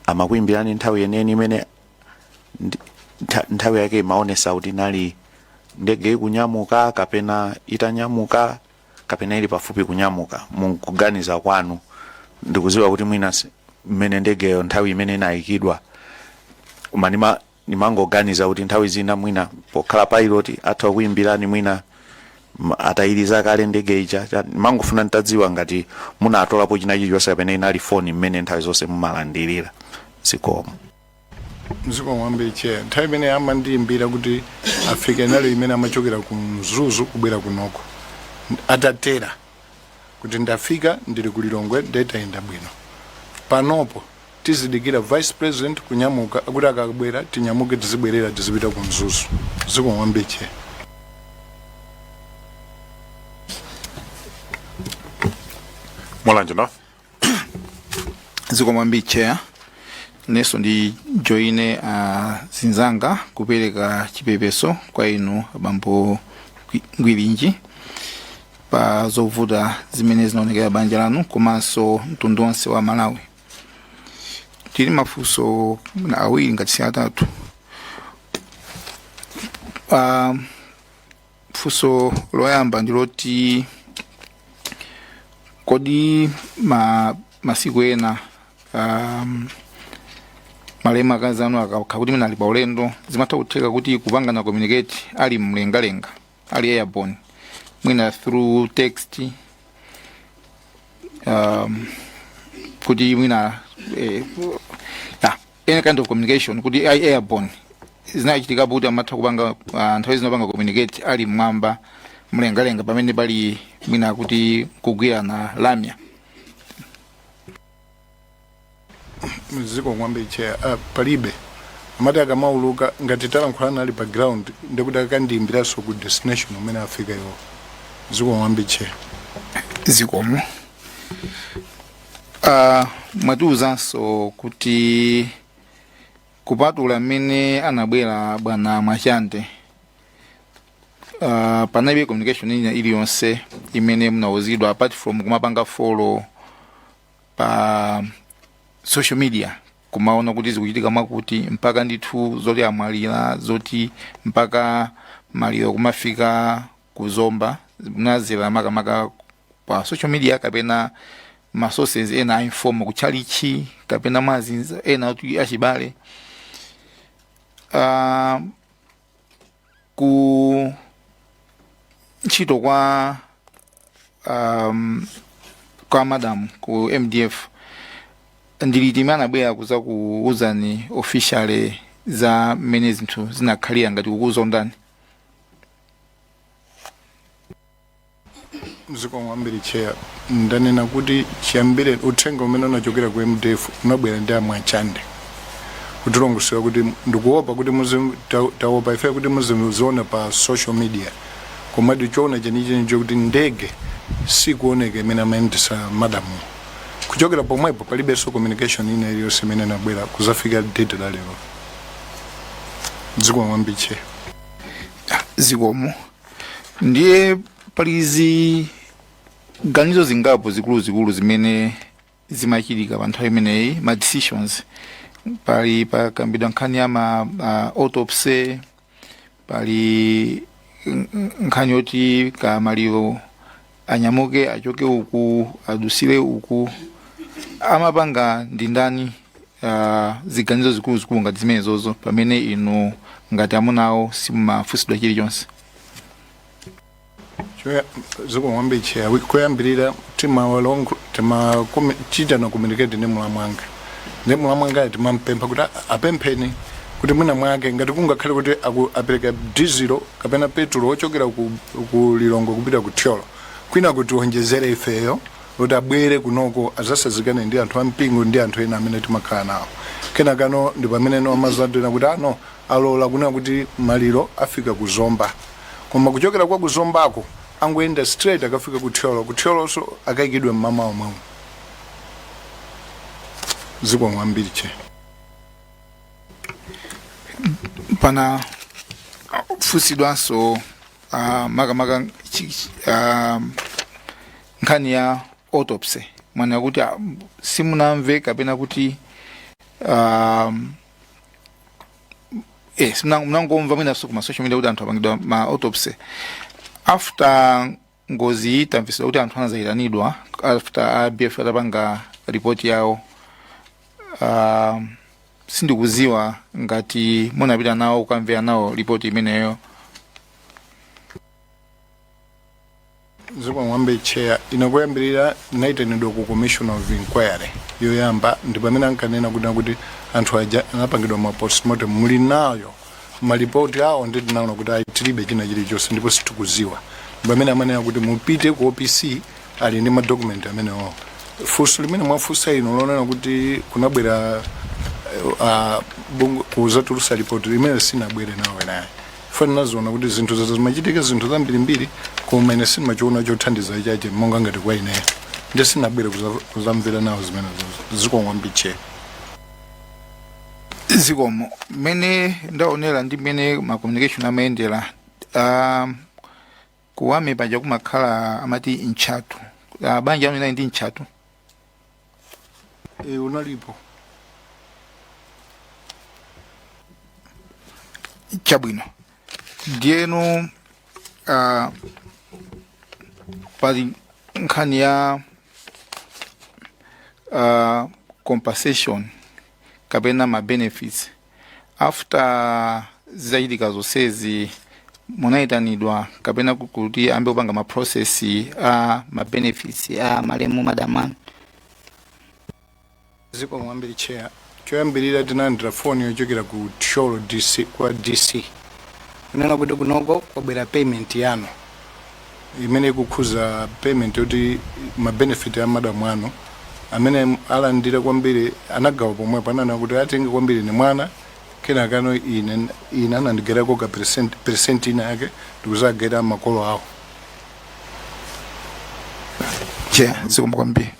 amakuimbirani nthawi yeniyeni imene nthawi yake imaonesa kuti inali ndege ikunyamuka kapena itanyamuka kapena ili pafupi kunyamuka, mukuganiza kwanu. Ndikudziwa kuti mwina mmene ndegeyo nthawi imene inayikidwa, koma ndimangoganiza kuti nthawi zina mwina pokhala pilot atha kuyimbirani mwina atayiriza kale ndege ija. Ndimangofuna nditadziwa ngati munatolapo china chilichonse kapena inali foni mmene nthawi zonse mumalandirira. Zikomo. Zikomo kwambiri, Chair. Nthawi imene amandiyimbira kuti afike inali imene amachokera ku Mzuzu kubwera kunoko, atatera kuti ndafika, ndili ku Lilongwe, ndetayenda bwino, panopo tizidikira Vice President kunyamuka, akuti akabwera tinyamuke tizibwerera tizipita ku Mzuzu. Zikomo kwambiri, Chair. Mulanje North. Zikomo kwambiri, Chair. Nenso ndi joine zinzanga kupereka chipepeso kwa inu abambo Ngwirinji pa zovuta zimene zinaonekera banja lanu komanso mtundu wonse wa Malawi. Tili mafunso awiri ngati si atatu. Funso loyamba ndiloti kodi masiku ena malemu akazi anu akakhala kuti mwina ali pa ulendo, zimatha kutheka kuti kupangana communicate ali mlengalenga, ali airborne, mwina through text, Kuti mwina yeah, any kind of communication kuti ai airborne zinachitikapo kuti amatha kupanga nthawi zinopanga communicate ali mmwamba mlengalenga, pamene pali mwina kuti kugwirana lamya? Zikomo kwambiri, Chair. Palibe. Amati akamauluka, ngati talankhulana ali pa ground, ndikuti akandiyimbiranso ku destination umene afika iwo. Zikomo kwambiri, Chair. Zikomo. Mwatiuzanso kuti kupatula mmene anabwera bwana Mwachande, panalibe communication ina iliyonse imene munauzidwa apart from kumapanga follow pa social media, kumaona kuti zikuchitika mwakuti, mpaka ndithu zoti amwalira, zoti mpaka maliro kumafika kuzomba, munazera makamaka pa social media kapena ma sources ena a informal, kutchalichi kapena mwazinza ena kuti achibale? Ku ntchito kwa madam ku MDF, ndiliti imene anabwera kuza kuuzani officially za mmene zinthu zinakhalira, ngati kukuzondani? Zikomo kwambiri, Chair. Ndanena kuti chiyambire uthenga umene unachokera ku MDF unabwera ndi amwachande kutilongosola kuti ndikuopa kuti taopa ife kuti muziziona pa social media, komadi choona chenicheni chokuti ndege sikuoneka imene amayendesa madamu. Kuchokera pomwepo palibenso communication ina iliyonse imene inabwera kuzafika date la lero. Zikomo kwambiri, Chair. Zikomo. Ndiye pali ziganizo zingapo zikuluzikulu zimene zimachitika pa nthawi imeneyi, ma decisions. Pali pakambidwa nkhani ya ma autopsy, pali nkhani yoti kamaliro anyamuke achoke uku adusire uku. Amapanga ndi ndani ziganizo zikuluzikulu ngati zimenezozo, pamene inu ngati amunawo simumafunsidwa chilichonse? Zikomo kwambiri, Chair. Koyambirira timachita communicate ndi mulamu wanga. Ndi mulamu wanga timampempha kuti apempheni kuti mwina mwake ngati kungakhale kuti apereka dizilo kapena petulo ochokera ku Lilongwe kupita ku Thyolo, kwina kuti onjezere ifeyo kuti abwere kunoko azasazikane ndi anthu ampingo ndi anthu ena amene timakhala nawo. Kenakano ndi pamene no amazatena kuti ano alola kunena kuti maliro afika ku Zomba, koma kuchokera kwa kuzombako angoyenda straight akafika ku Thyolo, ku Thyolonso akayikidwe mmamawa omwewo. Zikomo kwambiri, Chair. Pana funsidwanso makamaka nkhani ya autopsy. Mwana kuti simunamve kapena kuti munangomva mwinanso kuma social media kuti anthu apangidwa ma autopsy after ngozi iyi. Tamvesedwa kuti anthu anazayitanidwa after a BFU atapanga ripoti yawo. Sindikuziwa ngati munapita nawo kukamvera nawo ripoti imeneyo. Zikomo kwambiri, Chair. Ine kuyambirira nayitanidwa ku commission of inquiry yoyamba, ndi pamene ankanena kuti anthu aja anapangidwa ma postmortem, muli nayo malipoti awo? Ndi tinaona kuti ayi, tilibe china chilichonse ndipo sitikuziwa. Ndi pamene amanena kuti mupite ku OPC, ali ndi madocument amenewo. Funso limene mwafunsa ino lonena kuti kunabwera kuzatulusa ripoti limene sinabwere nawo naye fani, naziona kuti zinthu zaza zimachitika, zinthu zambirimbiri, koma ine sindimachiona chothandiza chache monga ngati kwa ineyo, ndi sinabwere kuzamvera nawo zimenezo. Zikomo kwambiri, Chair. Zikomo. Mmene ndaonera ndi mmene ma communication amayendera, kuwame paja kumakhala amati ntchatu. Banja anu inali ndi ntchatu? E, unalipo. Chabwino. Ndiyeno pali nkhani ya compensation kapena ma benefits. After zizachitika zonsezi, munayitanidwa kapena kuti ambe kupanga ma process a ma benefits a malemu madam anu? Zikomo kwambiri, Chair. Choyambirira, tinalandira foni yochokera ku Thyolo DC, kwa DC, kunena kuti kunoko kwabwera payment yanu imene ikukhuza payment yoti ma benefit a madamu anu amene alandira kwambiri. Anagawa pomwepo, ananena kuti atenge kwambiri ni mwana, kenakano ine anandigerako ka percent ina yake ndikuzagera makolo awo. Chair, zikomo kwambiri.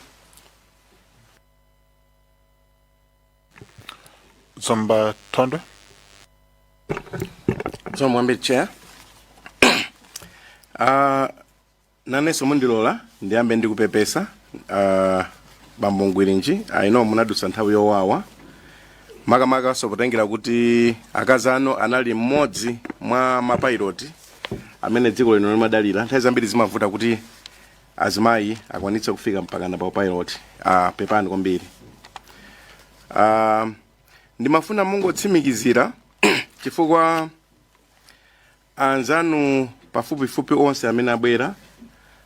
Zomba Thondwe. Zikomo kwambiri, Chair. Nanenso mundilola ndiyambe ndikupepesa, bambo Ngwirinji. I know munadutsa nthawi yowawa, makamaka potengera kuti akazi anu anali mmodzi mwa mapilot amene dziko lino limadalira. Nthawi zambiri zimavuta kuti azimayi akwanitse kufika mpakana pa pilot. Pepani kwambiri. Ndimafuna mungotsimikizira, chifukwa anzanu pafupifupi onse amene abwera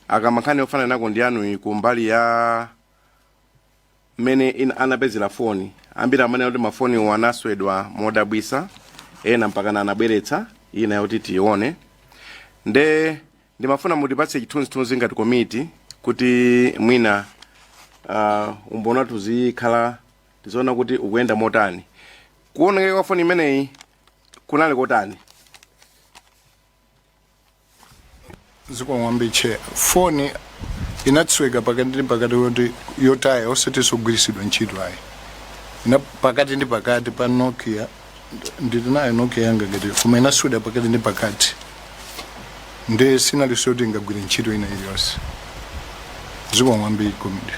akamankhani ofanana nako ndi anuyi kumbali ya mmene anapezera foni, ambiri amene kuti mafoniwo anaswedwa modabwisa, ena mpakana anabweretsa ina yoti tione. Nde ndimafuna mutipatse chithunzithunzi ngati komiti kuti mwina umboni wathu zikhala tiziona kuti ukuyenda motani. Kuonekera kwa foni imeneyi kunali kotani? Zikomo kwambiri, Chair. Foni inatsweka pakati ndi pakati, yoti yotaya, osatinso kugwiritsidwa ntchito ayi. Ina pakati ndi pakati pa Nokia, ndili nayo Nokia yanga ngati, koma inaswedwa pakati ndi pakati, nde sinalinso yoti ingagwire ntchito ina iliyonse. Zikomo kwambiri, komiti.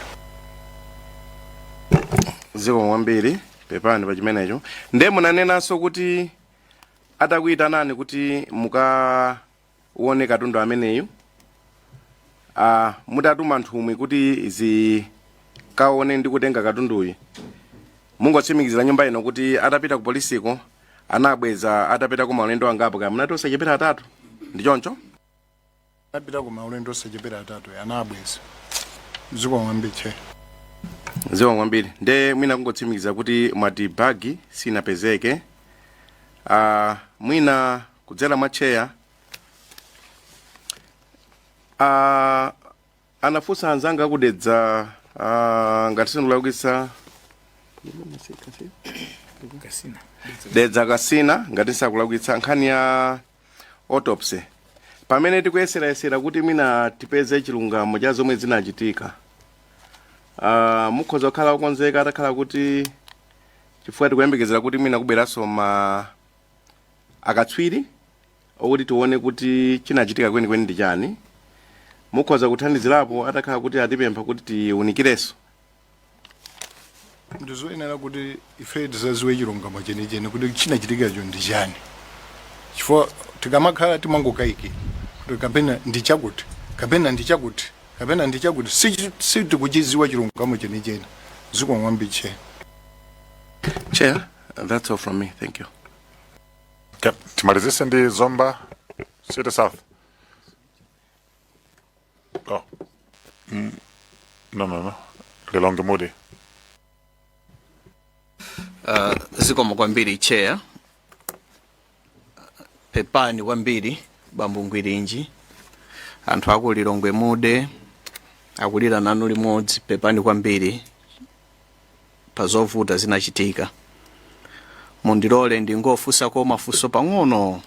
Zikomo kwambiri, pepani pa chimenecho. Nde munanenanso kuti atakuyitanani kuti mukaone katundu ameneyu, mutatuma nthumwi kuti zikaone ndi kutenga katunduyu, mungotsimikizira nyumba ino kuti atapita ku polisiko anabweza atapita ku maulendo angapo, kaya munati osachepera atatu, ndi choncho? Anapita ku maulendo osachepera atatu, anabweza. Zikomo kwambiri, Chair. Zikomo kwambiri. Nde mwina kungotsimikiza kuti mwati bagi sinapezeke. Mwina kudzera mwa Chair, anafunsa anzanga akudedza, ngati sindikulakwitsa, Dedza Kasina, ngati sindikulakwitsa, nkhani ya autopsy. Pamene tikuyeserayesera kuti mwina tipeze chilungamo cha zomwe zinachitika, mukhoza kukhala okonzeka atakhala kuti, chifukwa tikuyembekezera kuti mwina kubweranso ma akatswiri okuti tione kuti chinachitika kwenikweni ndi chani, mukhoza kuthandizirapo atakhala kuti atipempha kuti tiwunikirenso? Ndizoyenera kuti ife tizaziwe chilungamo chenicheni kuti chinachitikacho ndi chani, chifukwa tikamakhala timangokayikira kuti kapena ndi chakuti, kapena ndi chakuti, kapena ndi chakuti. Sitikuchiziwa chilungamo chenicheni. Zikomo kwambiri, Chair. Chair, that's all from me. Thank you. Okay. Timalizise ndi Zomba City South. Oh. No. Lilongwe Mude. Zikomo kwambiri, Chair. Pepani kwambiri, bambo Ngwirinji. Anthu aku Lilongwe Mude akulira nanu limodzi. Pepani kwambiri pa zovuta zinachitika. Mundilole ndingofunsako mafunso pang'ono.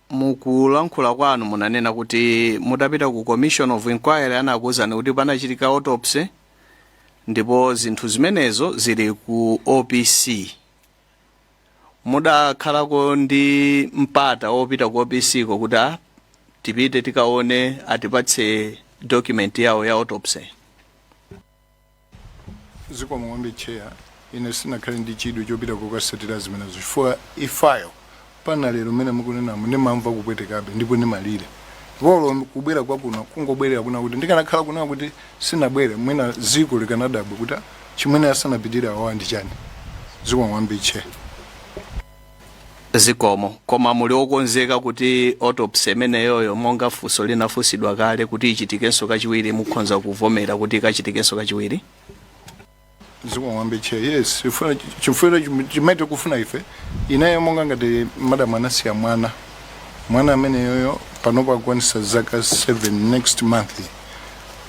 Mukulankhula kwanu munanena kuti mutapita ku commission of inquiry anakuwuzani kuti panachitika autopsy ndipo zinthu zimenezo zili ku OPC. Mudakhalako ndi mpata wopita ku OPC ko kuti tipite tikaone, atipatse document yawo ya autopsy? Zikomo kwambiri, Chair. Ine sinakhale ndi chidwi chopita kukasatira zimenezo, chifukwa ifayo pana lero mmene mukunenamo ndimamva kupwetekabe ndipo ndimalira polo kubwera kwakuno, kungobwerera kuna kuti ndikanakhala kuna kuti sinabwere, mwina ziko likanadabwa kuti chimene asanapitire awawa ndi chani. Zikomo kwambiri, Chair. Zikomo. Koma muli okonzeka kuti autopsy imeneyoyo, monga funso linafunsidwa kale, kuti ichitikenso kachiwiri, mukhonza kuvomera kuti ikachitikenso kachiwiri? Zikomo kwambiri, Chair. Yes, chifuna chifuna chimene tikufuna ife, ineyo monga ngati madam anasiya mwana, mwana ameneyoyo panopo akukwanisa zaka 7 next month.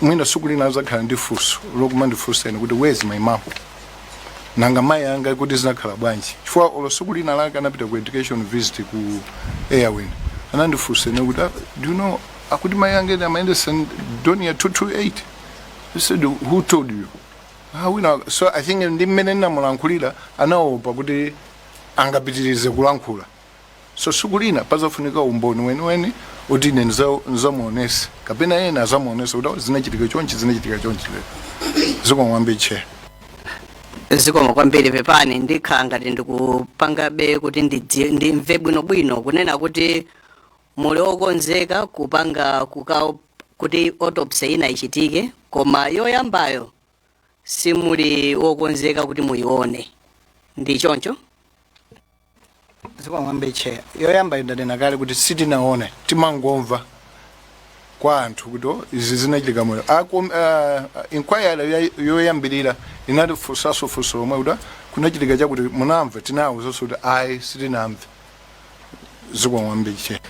Mwina siku lina azakhala ndi funso lokuma ndifunsa ine kuti, "Where's my mom? Nanga mayi anga kuti zinakhala bwanji?" Chifukwa olo siku lina lake anapita ku education visit ku Airwin, anandifunsa ine kuti, "Ah, do you know akuti mayi anga ine amayendesa Dornier 228?" He said, "Who told you?" "Ah, wina." So I think ndi mmene ndinamulankhulira, anaopa kuti angapitirize kulankhula. So siku lina pazafunika umboni weniweni kuti ine ndizamuonese kapena ena azamuonese kuti, "Oh, zinachitika chonchi, zinachitika chonchi lero." Zikomo kwambiri, Chair. Zikomo kwambiri. Pepani, ndikhala ngati ndikupangabe kuti ndimve bwinobwino kunena kuti muli okonzeka kupanga kuti autopsy ina ichitike, koma yoyambayo simuli wokonzeka kuti muyione, ndi choncho? Zikomo kwambiri, Chair. Yoyamba ndanena kale kuti sitinaone, timangomva kwa anthu kuti, "Oh, izi zinachitika moyo." Inquiry yoyambirira inatifunsanso funso lomwe kuti, "Ah, kunachitika chakuti, munamva?" Tinawuzanso kuti ayi, sitinamve. Zikomo kwambiri, Chair.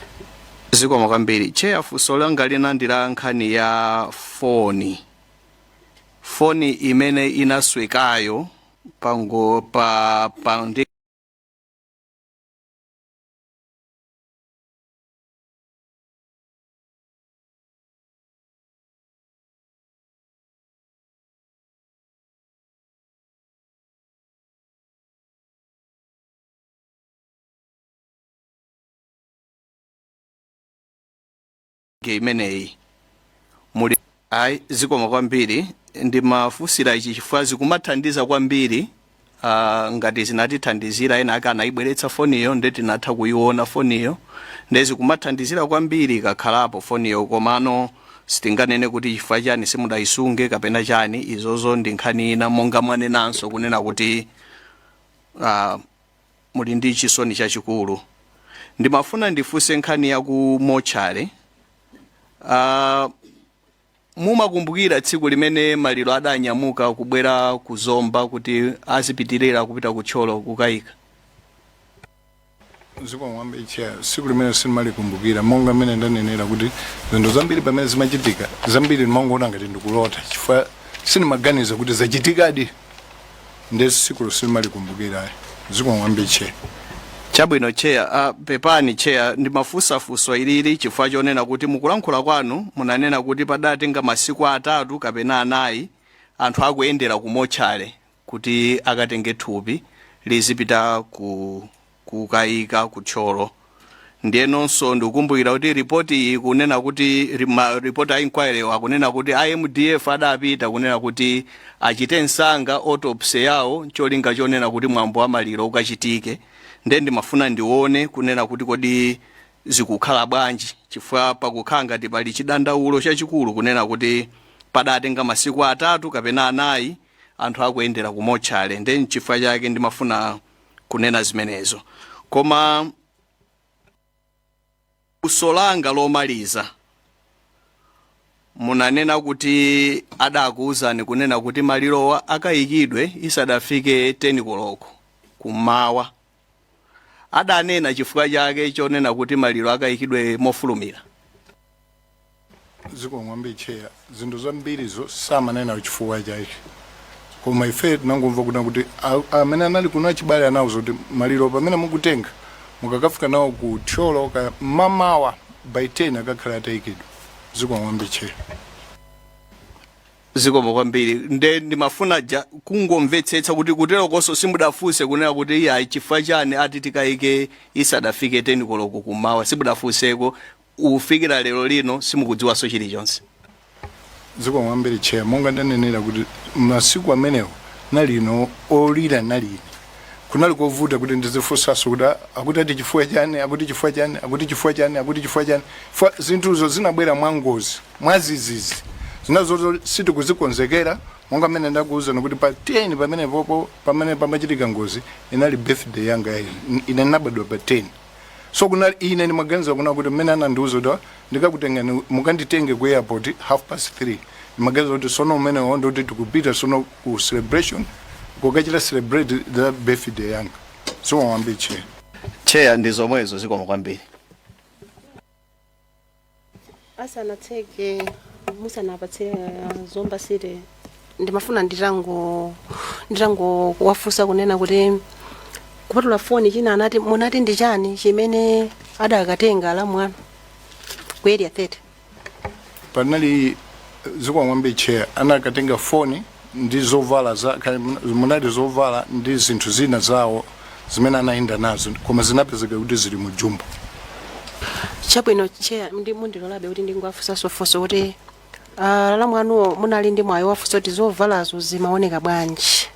Zikomo kwambiri, Chair. Funso langa lina ndi la nkhani ya foni, foni imene inaswekayo pango pa pa ndi imeneyi muli ayi. Zikomo kwambiri. Ndimafunsira ichi chifukwa zikumathandiza kwambiri, ngati zinatithandizira ena ake anayibweretsa foniyo, ndi tinatha kuiona foniyo, ndi zikumathandizira kwambiri ikakhalapo foniyo. Komano sitinganene kuti chifukwa chani simudayisunge kapena chani, izozo ndi nkhani ina, monga mwanenanso kunena kuti muli ndi chisoni chachikulu. Ndimafuna ndifunse nkhani ya ku mochale. Mumakumbukira tsiku limene maliro adanyamuka kubwera ku Zomba kuti azipitirira kupita ku Thyolo kukayika? Zikomo kwambiri, Chair. Tsiku limene sindimalikumbukira, monga mmene ndanenera kuti zinthu zambiri pamene zimachitika, zambiri ndimangoona ngati ndikulota, chifukwa sindimaganiza kuti zachitikadi. Ndi tsikulo sindimalikumbukira. Zikomo kwambiri, Chair. Chabwino, Chair. Pepani, Chair, ndimafunsafunso ilili chifukwa chonena kuti mukulankhula kwanu munanena kuti padatenga masiku 3 kapena 4 anthu akuyendera ku motchale kuti akatenge thupi lizipita ku kukayika ku Thyolo. Ndiyenonso ndikukumbukira kuti ripoti iyi kunena kuti ripoti a inquiry akunena kuti a MDF adapita kunena kuti achite msanga autopsy yawo, cholinga chonena kuti mwambo wa maliro ukachitike. Ndiye ndimafuna ndione kunena kuti kodi zikukhala bwanji, chifukwa pakukhala ngati pali chidandaulo chachikulu kunena kuti padatenga masiku 3 kapena 4 anthu akuyendera ku motchale. Ndiye nchifukwa chake ndimafuna kunena zimenezo. Koma funso langa lomaliza, munanena kuti adakuwuzani kunena kuti malirowa akayikidwe isadafike 10 koloko kummawa. Adanena chifukwa chake chonena kuti maliro akayikidwe mofulumira? Zikomo kwambiri, Chair. Zinthu zambirizo samanena chifukwa chake, koma ife tinangomva kuna kuti amene anali kuno achibale anawuza kuti maliro pamene mukutenga mukakafika nawo ku Thyolo ka mamawa by 10 akakhala atayikidwa. Zikomo kwambiri, Chair. Zikomo kwambiri. Nde ndimafuna ja kungomvetsetsa kuti kuterokonso simudafunse kunena kuti iya, chifukwa chani ati tikayike isadafike 10 koloko kummawa? Simudafunseko ufikira lero lino, simukudziwanso chilichonse? Zikomo kwambiri, Chair. Monga ndanenera kuti masiku amenewo nalino olira nalini, kunali kovuta kuti ndizifunsanso kuti, "Ah, akuti ati chifukwa chani, akuti chifukwa chani, akuti chifukwa chani, akuti chifukwa chani?" Zinthuzo zinabwera mwangozi, mwazizizi, zinazozo sitikuzikonzekera. Monga mmene ndakuwuzani kuti pa 10 pamene popo pamene pamachitika ngozi inali birthday yanga ya ine. Ine ndinabadwa pa 10, so kunali ine ndimaganiza kuna kuti mmene anandiuza kuti ndikakutengani, mukanditenge ku airport 3:30, ndimaganiza kuti sono umenewo ndikuti tikupita sono ku celebration, kukachita celebrate the birthday yanga. Zikomo kwambiri, Chair. Chair, ndi zomwezo, zikomo kwambiri. Asanatseke, musanapatse Zomba City, ndimafuna nditango kuwafunsa kunena kuti kupatula foni, china anati munati ndi chani chimene adakatenga alamu anu ku Area 30? Panali, zikomo kwambiri, Chair, anakatenga foni ndi zovala za munali zovala ndi zinthu zina zawo zimene anayenda nazo, koma zinapezeka kuti zili mu jumbo. Chabwino, Chair, ndi mundilolabe kuti ndingowafunsanso funso kuti alamu anuwo munali ndi mwayi wafunsa kuti zovalazo zimaoneka bwanji?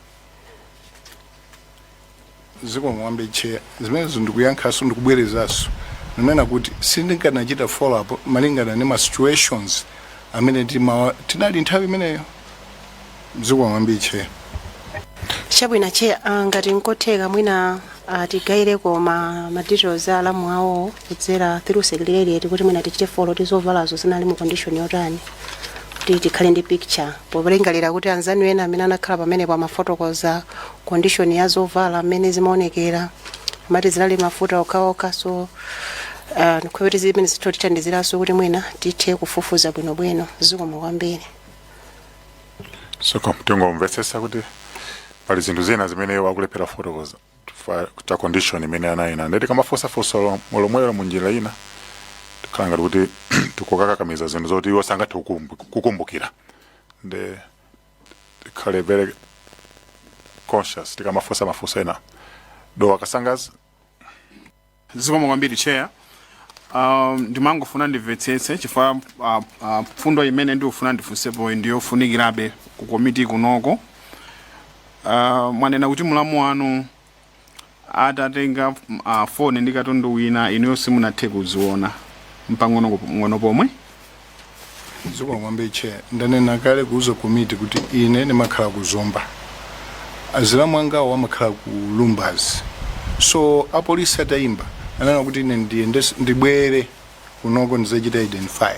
Zikomo kwambiri, Chair. Zimenezo ndikuyankhaso, ndikubwerezanso ndinena kuti sindinkanachita follow up malingana ndi ma situations amene tinali nthawi imeneyo. Zikomo kwambiri, Chair. Chabwino, Chair, ngati nkotheka mwina tigayireko ma details a alamu awo kudzera through secretariat, kuti mwina tichite follow kuti zovalazo zinali mu condition yotani, kuti tikhale ndi picture, polingalira kuti anzanu ena amene anakhala pamenepo amafotokoza condition ya zovala mmene zimaonekera, amati zinali mafuta okhaokha. So ndikhulupirira kuti zimene zitho tithandiziranso kuti mwina tithe kufufuza bwinobwino. Zikomo kwambiri. So tingomvetsetsa kuti pali zinthu zina zimene wakulephera kufotokoza chifukwa cha condition imene anayina, ndeti kamafunsafunsa lomwelo munjira ina tikhala ngati kuti tikukakamiza zinthu zoti iwo sangathe kukumbukira. Nde tikhale very conscious tikamafunsa mafunso ena. Dowa Kasangazi. Zikomo kwambiri, Chair. Ndimangofuna ndimvetsetse chifukwa fundo imene ndikufuna ndifunsepo ndiyofunikirabe ku komiti kunoko. Mwanena kuti mulamu wanu atatenga foni ndi katundu wina, inuyo simunathe kuziona mpang'ono ng'ono pomwe? Zikomo kwambiri, Chair. Ndanena kale kuuza komiti kuti ine ndimakhala ku Zomba, azilamu angawo amakhala ku Lumbadzi. So apolisi atayimba ananena kuti ine ndiyende ndibwere kunoko ndizachita identify.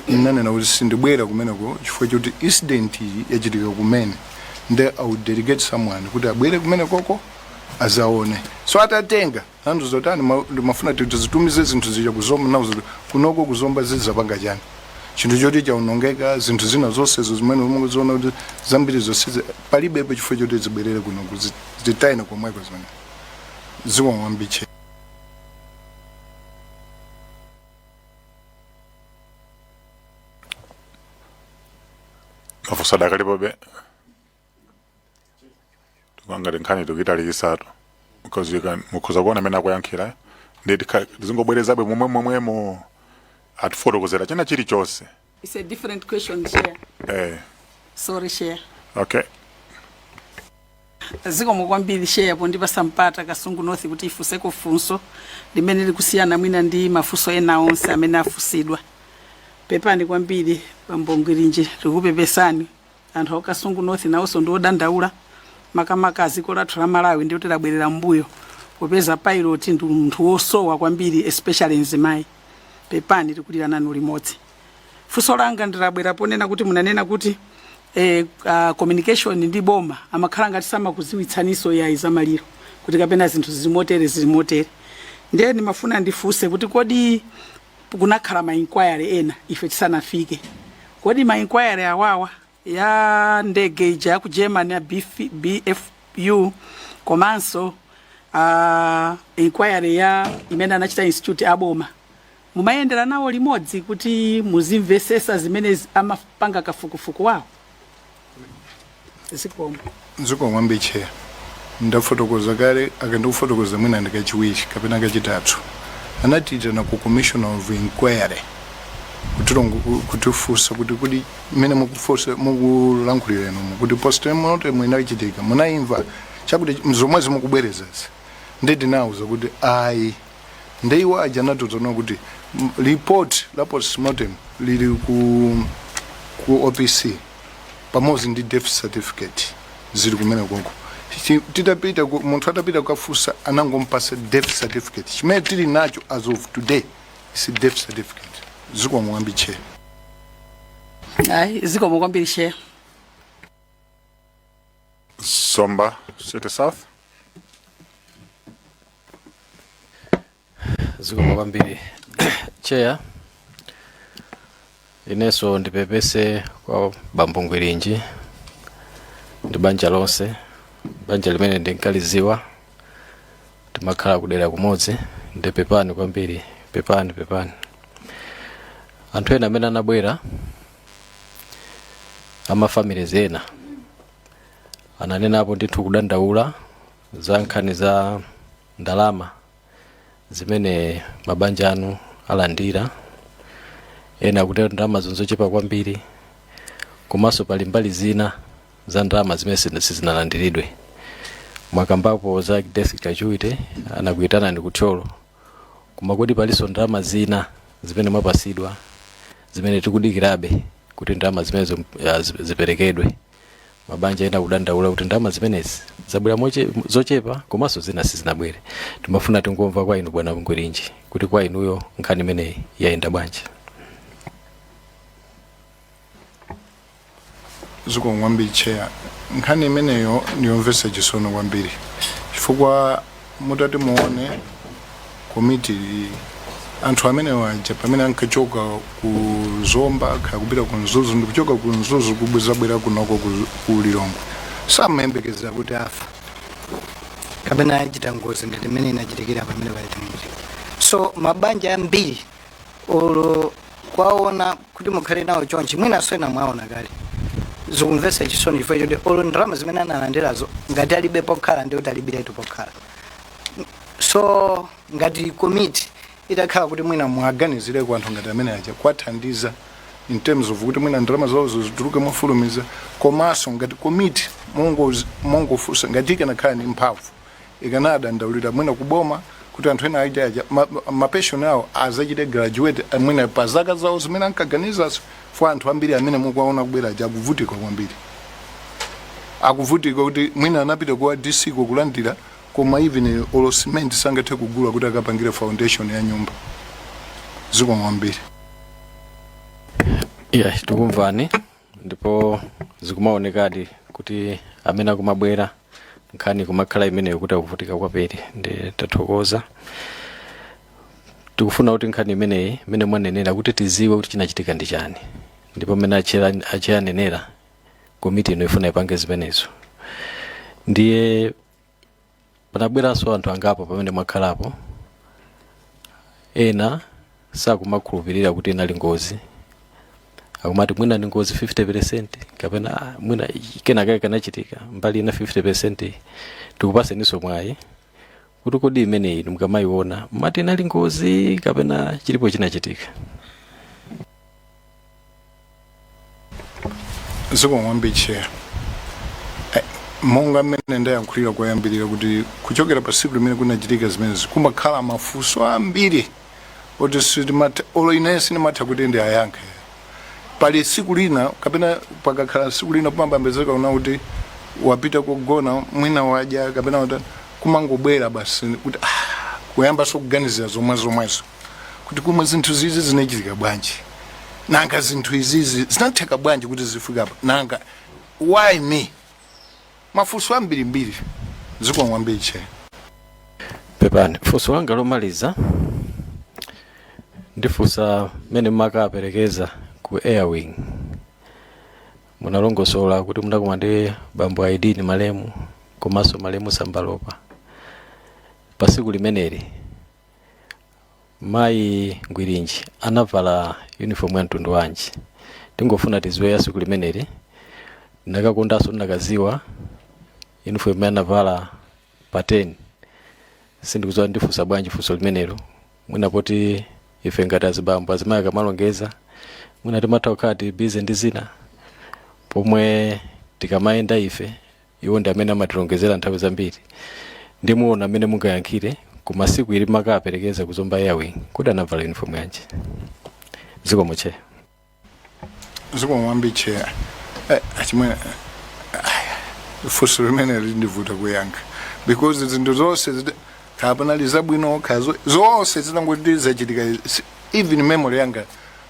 Ndinanena kuti sindibwera kumeneko chifukwa choti incident iyi yachitika kumene, nde I will delegate someone kuti abwere kumenekoko azaone. So atatenga anandiuza kuti ani ndimafuna tizitumize zinthu zija kuzomba nazo kunoko kuzomba, zizapanga chani chinthu choti chaonongeka, zinthu zina zonsezo zimene mukuziona kuti zambiri zonse palibepo chifukwa choti zibwerere kuno, zitayine komweko zimene. Zikomo kwambiri, Chair. Mafunso adakalipobe? Tikangati nkhani tikuyitalikisatu because you can mukhoza kuona amene akuyankhira, ndi tizingobwerezabe momwe momwemo atifotokozera china chilichonse. It's a different question, Chair. Sorry, Chair. Okay. Zikomo kwambiri, Chair, pondipasa mpata Kasungu North kuti ifunseko funso limene likusiyana mwina ndi mafunso ena onse amene afunsidwa. Pepani kwambiri, bambo Ngwirinji, tikupepesani. Anthu a Kasungu North nawonso ndi odandaula, makamaka dziko lathu la Malawi ndi kuti labwerera mbuyo popeza pilot ndi munthu wosowa kwambiri, especially mzimayi. Pepani, tikulira nanu limodzi. Funso langa ndilabwera ponena kuti munanena kuti communication ndi boma amakhala ngati samakuziwitsaninso yayi zamaliro, kuti kapena zinthu zili motere, zili motere. Ndiye ndimafuna ndifunse kuti kodi kunakhala ma inquiry ena ife tisanafike? Kodi ma inquiry awawa ya ndege ija ya ku Germany ya BFU, komanso inquiry ya imene anachita institute aboma, mumayendera nawo limodzi kuti muzimvesesa zimene amapanga kafukufuku wawo? Zikomo. Zikomo kwambiri, Chair. Ndafotokoza kale, akandikufotokoza mwina ndikachiwiri kapena kachitatu, anatiitana ku commission of inquiry kutifunsa kuti mmene mukufunsa, mukulankhulira inu kuti postmortem inachitika, munayimva chakuti zomwe zimukubwerezazi? Ndi tinawuza kuti ayi. Ndi iwo aja anatiuza kuti report la postmortem lili ku OPC. Pamodzi ndi death certificate zili kumene konko. Titapita munthu atapita kukafunsa, anangompasa death certificate. Chimene tili nacho as of today is death certificate. Zikomo kwambiri, Chair. Ayi, zikomo kwambiri, Chair. Zomba City South. Zikomo kwambiri, Chair. Inenso ndipepese kwa bambo Ngwirinji ndi banja lonse, banja limene ndinkaliziwa, timakhala kudera kumodzi. Ndipepani kwambiri, pepani, pepani. Anthu ena amene anabwera, amafamilies ena ananenapo ndithu kudandaula za nkhani za ndalama zimene mabanja anu alandira. Ena akuti ndalama zonzochepa kwambiri, komanso pali mbali zina za ndalama zimene sizinalandiridwe. Mwakambapo za death gratuity, anakuitanani kuthyolo, koma kodi palinso ndalama zina zimene mwapasidwa zimene tikudikirabe kuti ndalama zimenezo ziperekedwe? Mabanja ena kudandaula kuti ndalama zimenezi zabwera zochepa, komanso zina sizinabwere. Timafuna tingomva kwa inu, bwana Ngwirinji, kuti kwa inuyo nkhani imeneyi yayenda bwanji? Zikomo kwambiri, Chair. Nkhani imeneyo ndiyomvetsa chisono kwambiri, chifukwa mutati muone komiti, anthu amenewo aja pamene ankachoka ku Zomba kaya kupita ku Mzuzu, ndikuchoka ku Mzuzu kubwezabwera kunoko ku Lilongwe, samayembekezera kuti afa kapena achita ngozi ngati imene inachitikira pamene pali chimuti. So mabanja ambiri olo kwaona kuti mukhale nawo chonchi, mwinanso ena mwaona kale, zikumvetsa chisoni chifukwa choti olo ndalama zimene analandirazo, ngati alibe pokhala, ndi kuti alibiretu pokhala. So ngati komiti itakhala kuti mwina mwaganizireko anthu ngati amene aja, kuwathandiza in terms of kuti mwina ndalama zawozo zituluke mofulumiza, komanso ngati komiti mongofunsa, ngati ikanakhala ndi mphamvu, ikanadandaulira mwina kuboma kuti anthu ena aja aja mapension awo azachite graduate mwina pa zaka zawo zimene ankaganizazo. Fo anthu ambiri amene mukuwaona kubwera aja akuvutika kwambiri, akuvutika kuti mwina anapita kwa DC kulandira, koma even olo cement sangathe kugula kuti akapangire foundation ya nyumba. Zikomo kwambiri. Yeah, tikumvani, ndipo zikumaonekadi kuti amene akumabwera nkhani kumakhala imeneyo kuti akuvutika kwambiri. Ndi tathokoza. Tikufuna kuti nkhani imeneyi imene mwanenera kuti tiziwe kuti chinachitika ndi chani, ndipo mmene acheya anenera, komiti ino ifuna ipange zimenezo. Ndiye panabweranso anthu angapo pamene mwakhalapo, ena sakumakhulupirira kuti inali ngozi, akumati mwina ndi ngozi 50% kapena mwina kenakake kanachitika mbali ina 50%. Tikupaseninso mwayi kuti kodi imeneyi inu mukamayiona mati inali ngozi kapena chilipo chinachitika? Zikomo kwambiri, Chair. Monga mmene ndayankhulira koyambirira kuti kuchokera pa tsiku limene kunachitika zimenezi, kumakhala mafunso ambiri oti sitimatha, olo ine sindimatha kuti ndiyayankhe. Pali tsiku lina kapena pakakhala tsiku lina, kumapezeka una kuti wapita kugona, mwina wadya kapena wata, kumangobwera basi kuti kuyambanso kuganizira zomwe zomwezo, kuti kumwe zinthu zizi zinachitika bwanji, nanga zinthu izizi zinatheka bwanji kuti zifike apa, nanga why me? Mafunso ambirimbiri. Zikomo kwambiri, Chair. Pepani, funso langa lomaliza ndifunsa mmene mumakaperekeza ku airwing. Munalongosola kuti munakumana ndi bambo Aidini malemu komanso malemu Sambalopa. Pa tsiku limeneli mayi Ngwirinji anavala uniform ya mtundu wanji? Tingofuna tiziwe ya tsiku limeneli. Ndakakondanso ndinakaziwa uniform imene anavala pa 10. Sindikudziwa ndifunsa bwanji funso limenelo. Mwina poti ife ngati azibambo, azimayi akamalongeza, mwina timatha kukhala tili busy ndi zina, pomwe tikamayenda ife, iwo ndi amene amatilongezera nthawi zambiri. Ndimuona amene mungayankhire, koma siku ili makaperekeza ku Zomba Airwing, kodi anavala uniform yanji? Zikomo, Chair. Zikomo kwambiri, Chair. Achimwene, funso limene lindivuta kuyankha because zinthu zonse kaya panali zabwino, kaya zonse zinangoti zachitika, even memory yanga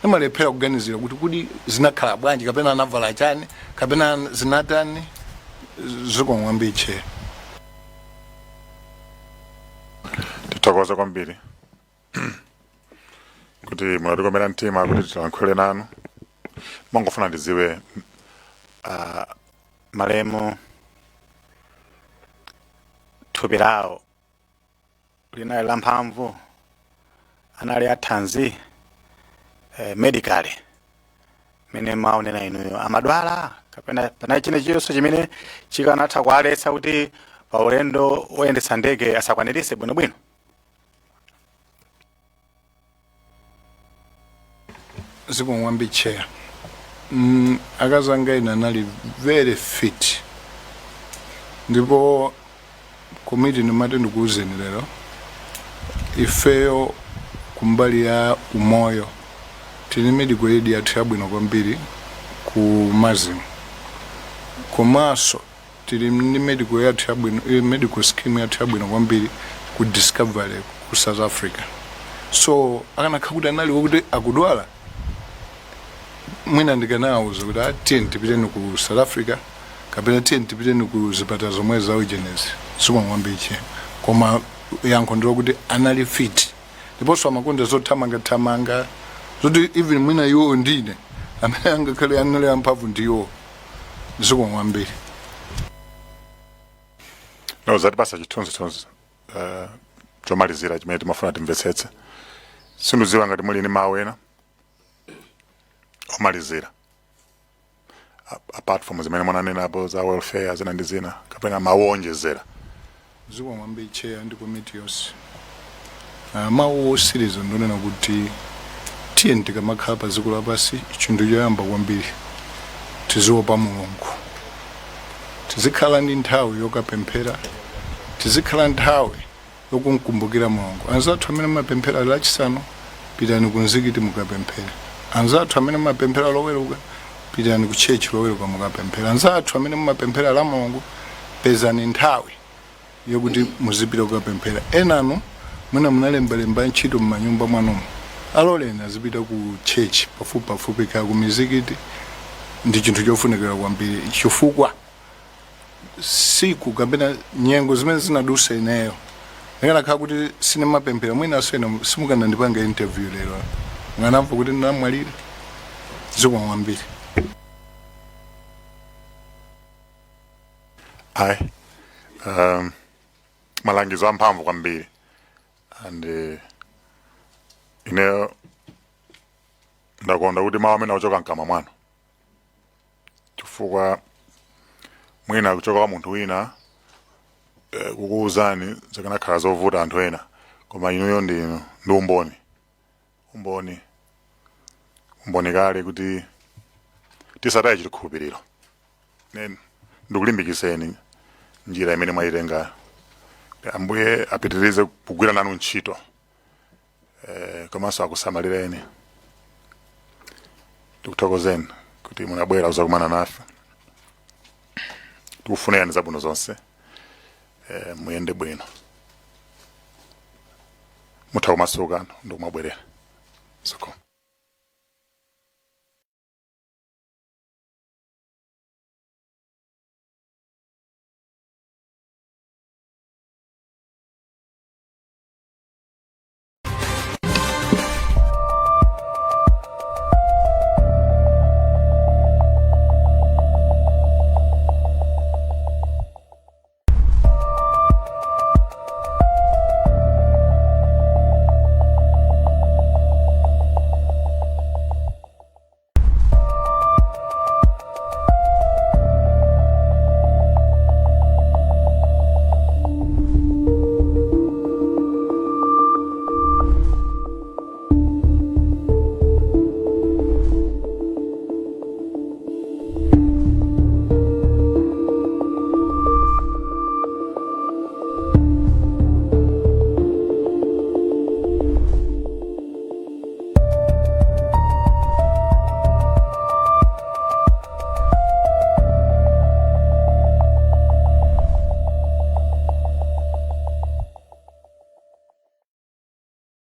imalephera kuganizira kuti kudi zinakhala bwanji, kapena anavala chani, kapena zinatani. Zikomo kwambiri, Chair. Tithokoza kwambiri kuti munatikomera mtima kuti tilankhule nanu. Mangofuna ndidziwe malemu thupi lawo linali lamphamvu, anali athanzi medically, mene maonera inuyo, amadwala kapena panali china chilichonse chimene chikanatha kuwaletsa kuti pa ulendo woyendetsa ndege asakwaniritse bwinobwino? Zikomo kwambiri, Chair. Akazi anga ine anali very fit, ndipo komiti, ndimati ndikuwuzeni lero, ifeyo kumbali ya umoyo tili medical aid yathu yabwino kwambiri ku MASM, komanso tili ndi medical yathu yabwino, medical scheme yathu yabwino kwambiri ku Discovery ku South Africa. So akanakhala kuti anali wokuti akudwala, mwina ndikanawuza kuti, "Ah, tiyeni tipiteni ku South Africa," kapena, "Tiyeni tipiteni ku zipatala zomwe za ujenezi." Zikomo kwambiri, Chair. Koma yankho ndilokuti anali fit, ndiponso amakonda zothamangathamanga, zoti even mwina iwo ndine amene angakhale anali amphamvu ndiwo. Zikomo kwambiri. No, zatipasa chithunzithunzi chomalizira chimene timafuna timvetsetse. Sindidziwa ngati muli ndi mawu ena omalizira apart from zimene munanenapo za welfare, zina ndi zina, kapena mawu owonjezera. Zikomo kwambiri, Chair ndi komiti yonse. Mawu osiriza ndonena kuti tiye tikamakhala pa dziko lapansi, chinthu choyamba kwambiri tiziopa Mulungu, tizikhala ndi nthawi yokapemphera, tizikhala nthawi yokumkumbukira Mulungu. Anzathu amene mumapemphera Lachisanu, pitani ku mzikiti mukapemphere. Anzathu amene mumapemphera Loweruka, pitani ku church Loweruka mukapemphera. Anzathu amene mumapemphera la Mulungu, pezani nthawi yokuti muzipita kukapemphera. Enanu mwina munalembalemba ntchito m'manyumba mwanumo, aloleni azipita ku church pafupi pafupi, kaya ku mizikiti. Ndi chinthu chofunikira kwambiri, chifukwa siku kapena nyengo zimene zinadusa ineyo ndikanakhala kuti sinimapemphera, mwinanso ine simukanandipanga interview lero, mukanamva kuti ndinamwalira. Zikomo kwambiri. Ayi, malangizo amphamvu kwambiri, and ineyo ndakonda kuti mawu amene akuchoka mkamwa mwanu, chifukwa mwina kuchoka kwa munthu wina kukuwuzani zikanakhala zovuta anthu ena, koma inuyo ndi umboni kale kuti tisataye chikhulupiriro. Ndikulimbikiseni njira imene mwayitengayo. Ambuye apitirize kugwira nanu ntchito komanso akusamalireni. Tikuthokozeni kuti munabwera kuzakumana nafe. Tikufunirani zabwino zonse. Muyende bwino, mutha kumasuka ndikumabwerera. Zikomo.